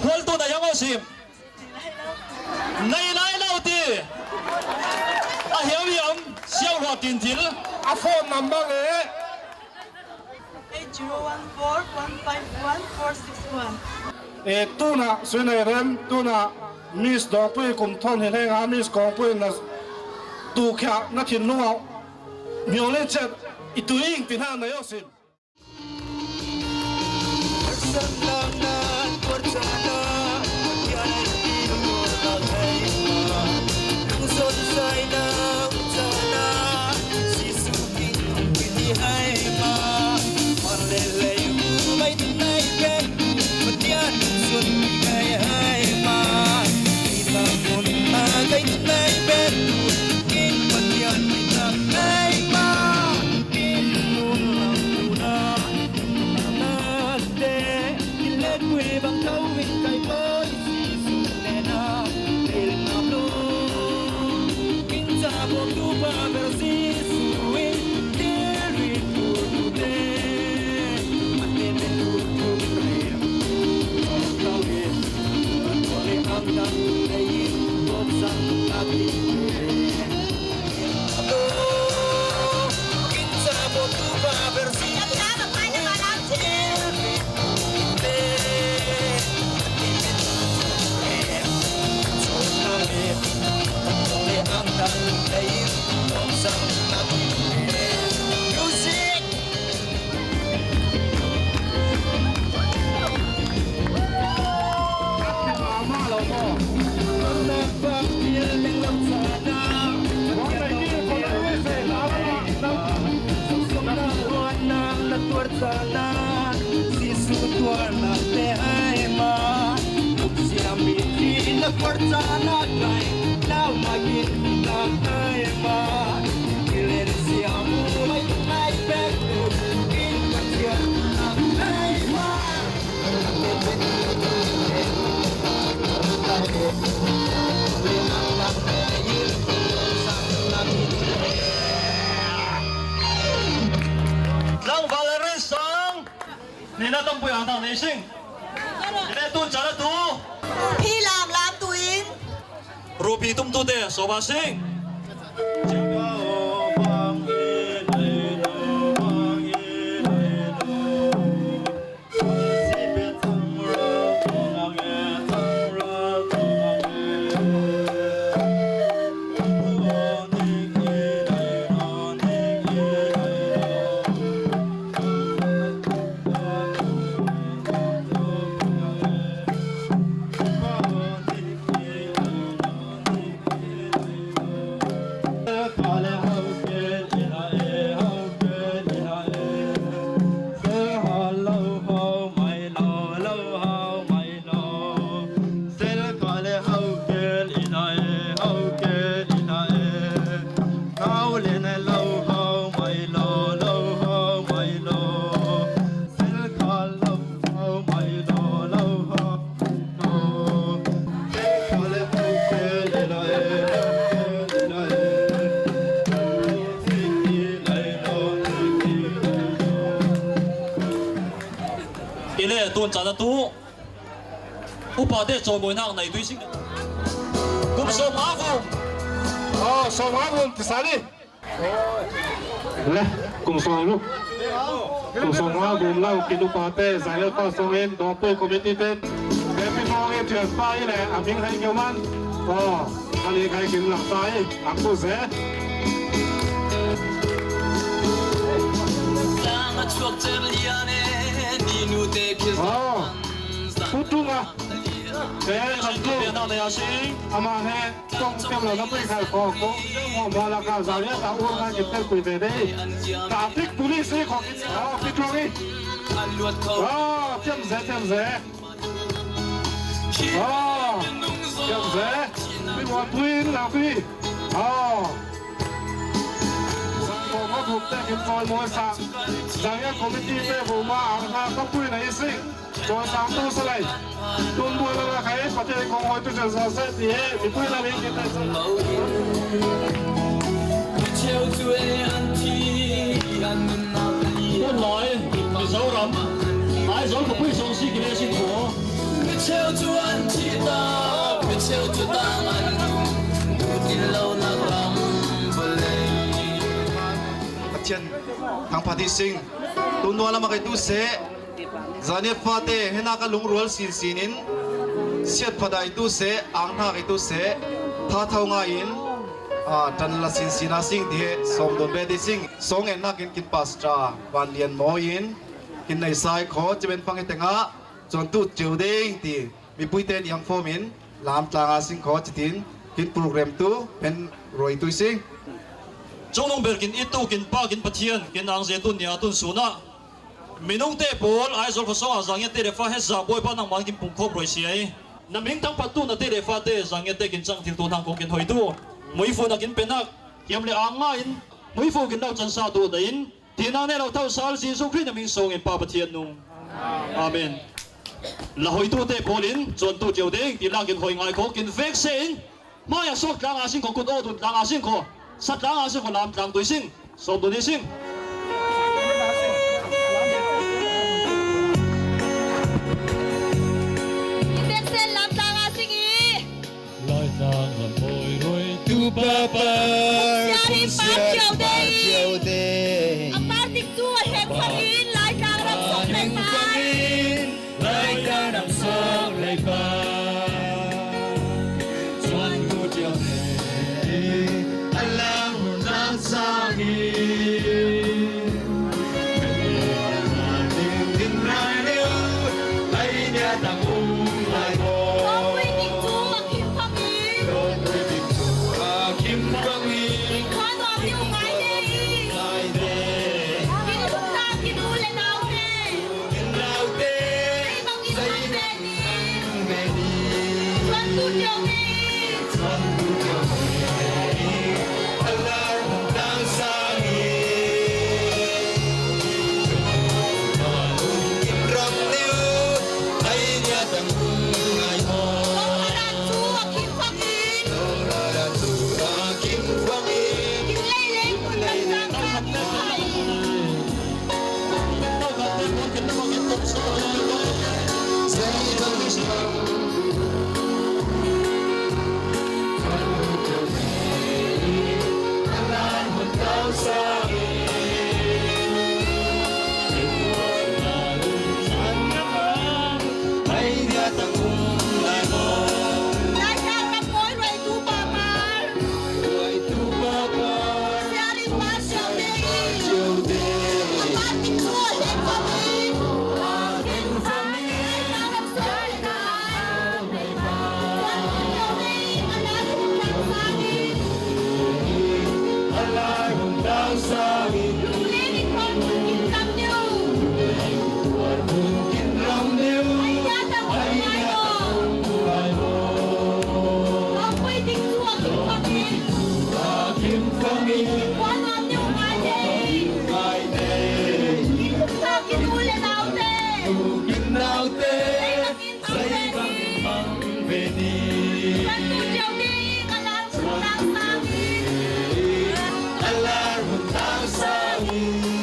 Khual tu nai hang aw sim. Nei lai lo ti. A hiau hiam, siau hlua tin til. A phone number le. Eight zero one four one five one four six one. E, tuna, Suinei Rem, tuna, Miss Dawngpui kum thawng hnih hleinga, Miss Kawngpui na tu khia na thin lungau. Miau le chet, i tu ing ti hna na yo sin. Na tampui ang tang nei sing. Ine tun chala tu. Phi lam lam tu in. Rupi tum tu te so ba sing. Ile tun chan a tu upa te chawi buai nak nei tui sing. Kum sawm nga vum. Oh, sawm nga vum ti sa ni. Le, kum sawm lu. Kum sawm nga vum lau kin upa te, Zangel pa sawng in, dawtu committee te. Happy Mawng e thian pa i le, a ming hai keu man. Oh, a li kai kin lak sa i, ang ku ze. Oh, putung a. Te, kan tu. Ama he. Kong tem lo na pui khai kho, kong tem lo mo la ka za ya ta ur na ki tel pui ve de. Traffic police ni kho ki, oh, ki tuang i. Oh, tem ze, tem ze. Oh, tem ze. Pui mo pui la pui. Oh. Sa ko ma bu te ki mo mo sa. Za ya committee te bu ma ang ha ka pui na i si. Chawisang tu sa lai. Tun buai lo la khai, Pathian kong hoi tu chan sa sa ti he, mipui la mi ki ta sa. Tun lai, Mizoram, Aizawl khawpui sawng si ki le si ko. Pathian thangpha ti sing. Tun nual lam a kai tu se. Zaniat fate hena ka lungrual sinsin in, siat phadai tu se, ang hna kai tu se, tha thau ngai in, a, tan la sinsin a sing ti he, sawm dun be ti sing, sawng en nak in kin pastor, Van Lian Mawi in, kin nei sai kho, ci ben fang he tengah, cuan tu ceu ding ti, mipui ten iang fawm in, lam tlang a sing kho, ci tin, kin program tu, pen roi tu sing. Cung nung ber kin i tu, kin pa, kin Pathian, kin ang ze tun nia, tun sunah. Minung te pawl, Aizawl khuasawng ah Zangiat te le fa he za buai pa nangman kin pung khawm ruai sia i. Na ming thangphat tu na te le fa te, Zangiat te kin cang thil tu nang kong kin hoi tu. Muifu na kin penak, hiam le ang nga in, muifu kin nau can sa tu da in, thina ne lo thau sal Jesu Khrih na ming sawng in Pa Pathian nung. Amen. La hoi tu te pawl in, cuan tu tiu ding, ti la kin hoi ngai kho, kin vek se in, Hmai a suak tlang a sing kho, kut aw dun tlang a sing kho, sa tlang a sing kho, lam tlang tui sing, sawm dun i sing. I bek sen lam tlang a sing i. Lai tlang a mawi roi tu pa pa. Siari pa kiau dei. A par dik tu a heng fangin, lai tlang ram sok pen pa. Lai ka nam sok lai pa. Chuan ku tiang e, a lang hun rang sang hi. Din rai leo, ai nia tang um lai ko. Kong pui dik tu a kim pang hi. Kong pui dik tu a kim pang hi. Dik kha nuam diu ngai de hi. Ngai de. Kin luk ta kin u le nau te. Kan tu cio ding, a lar hun tang sang in. A lar hun tang sang in.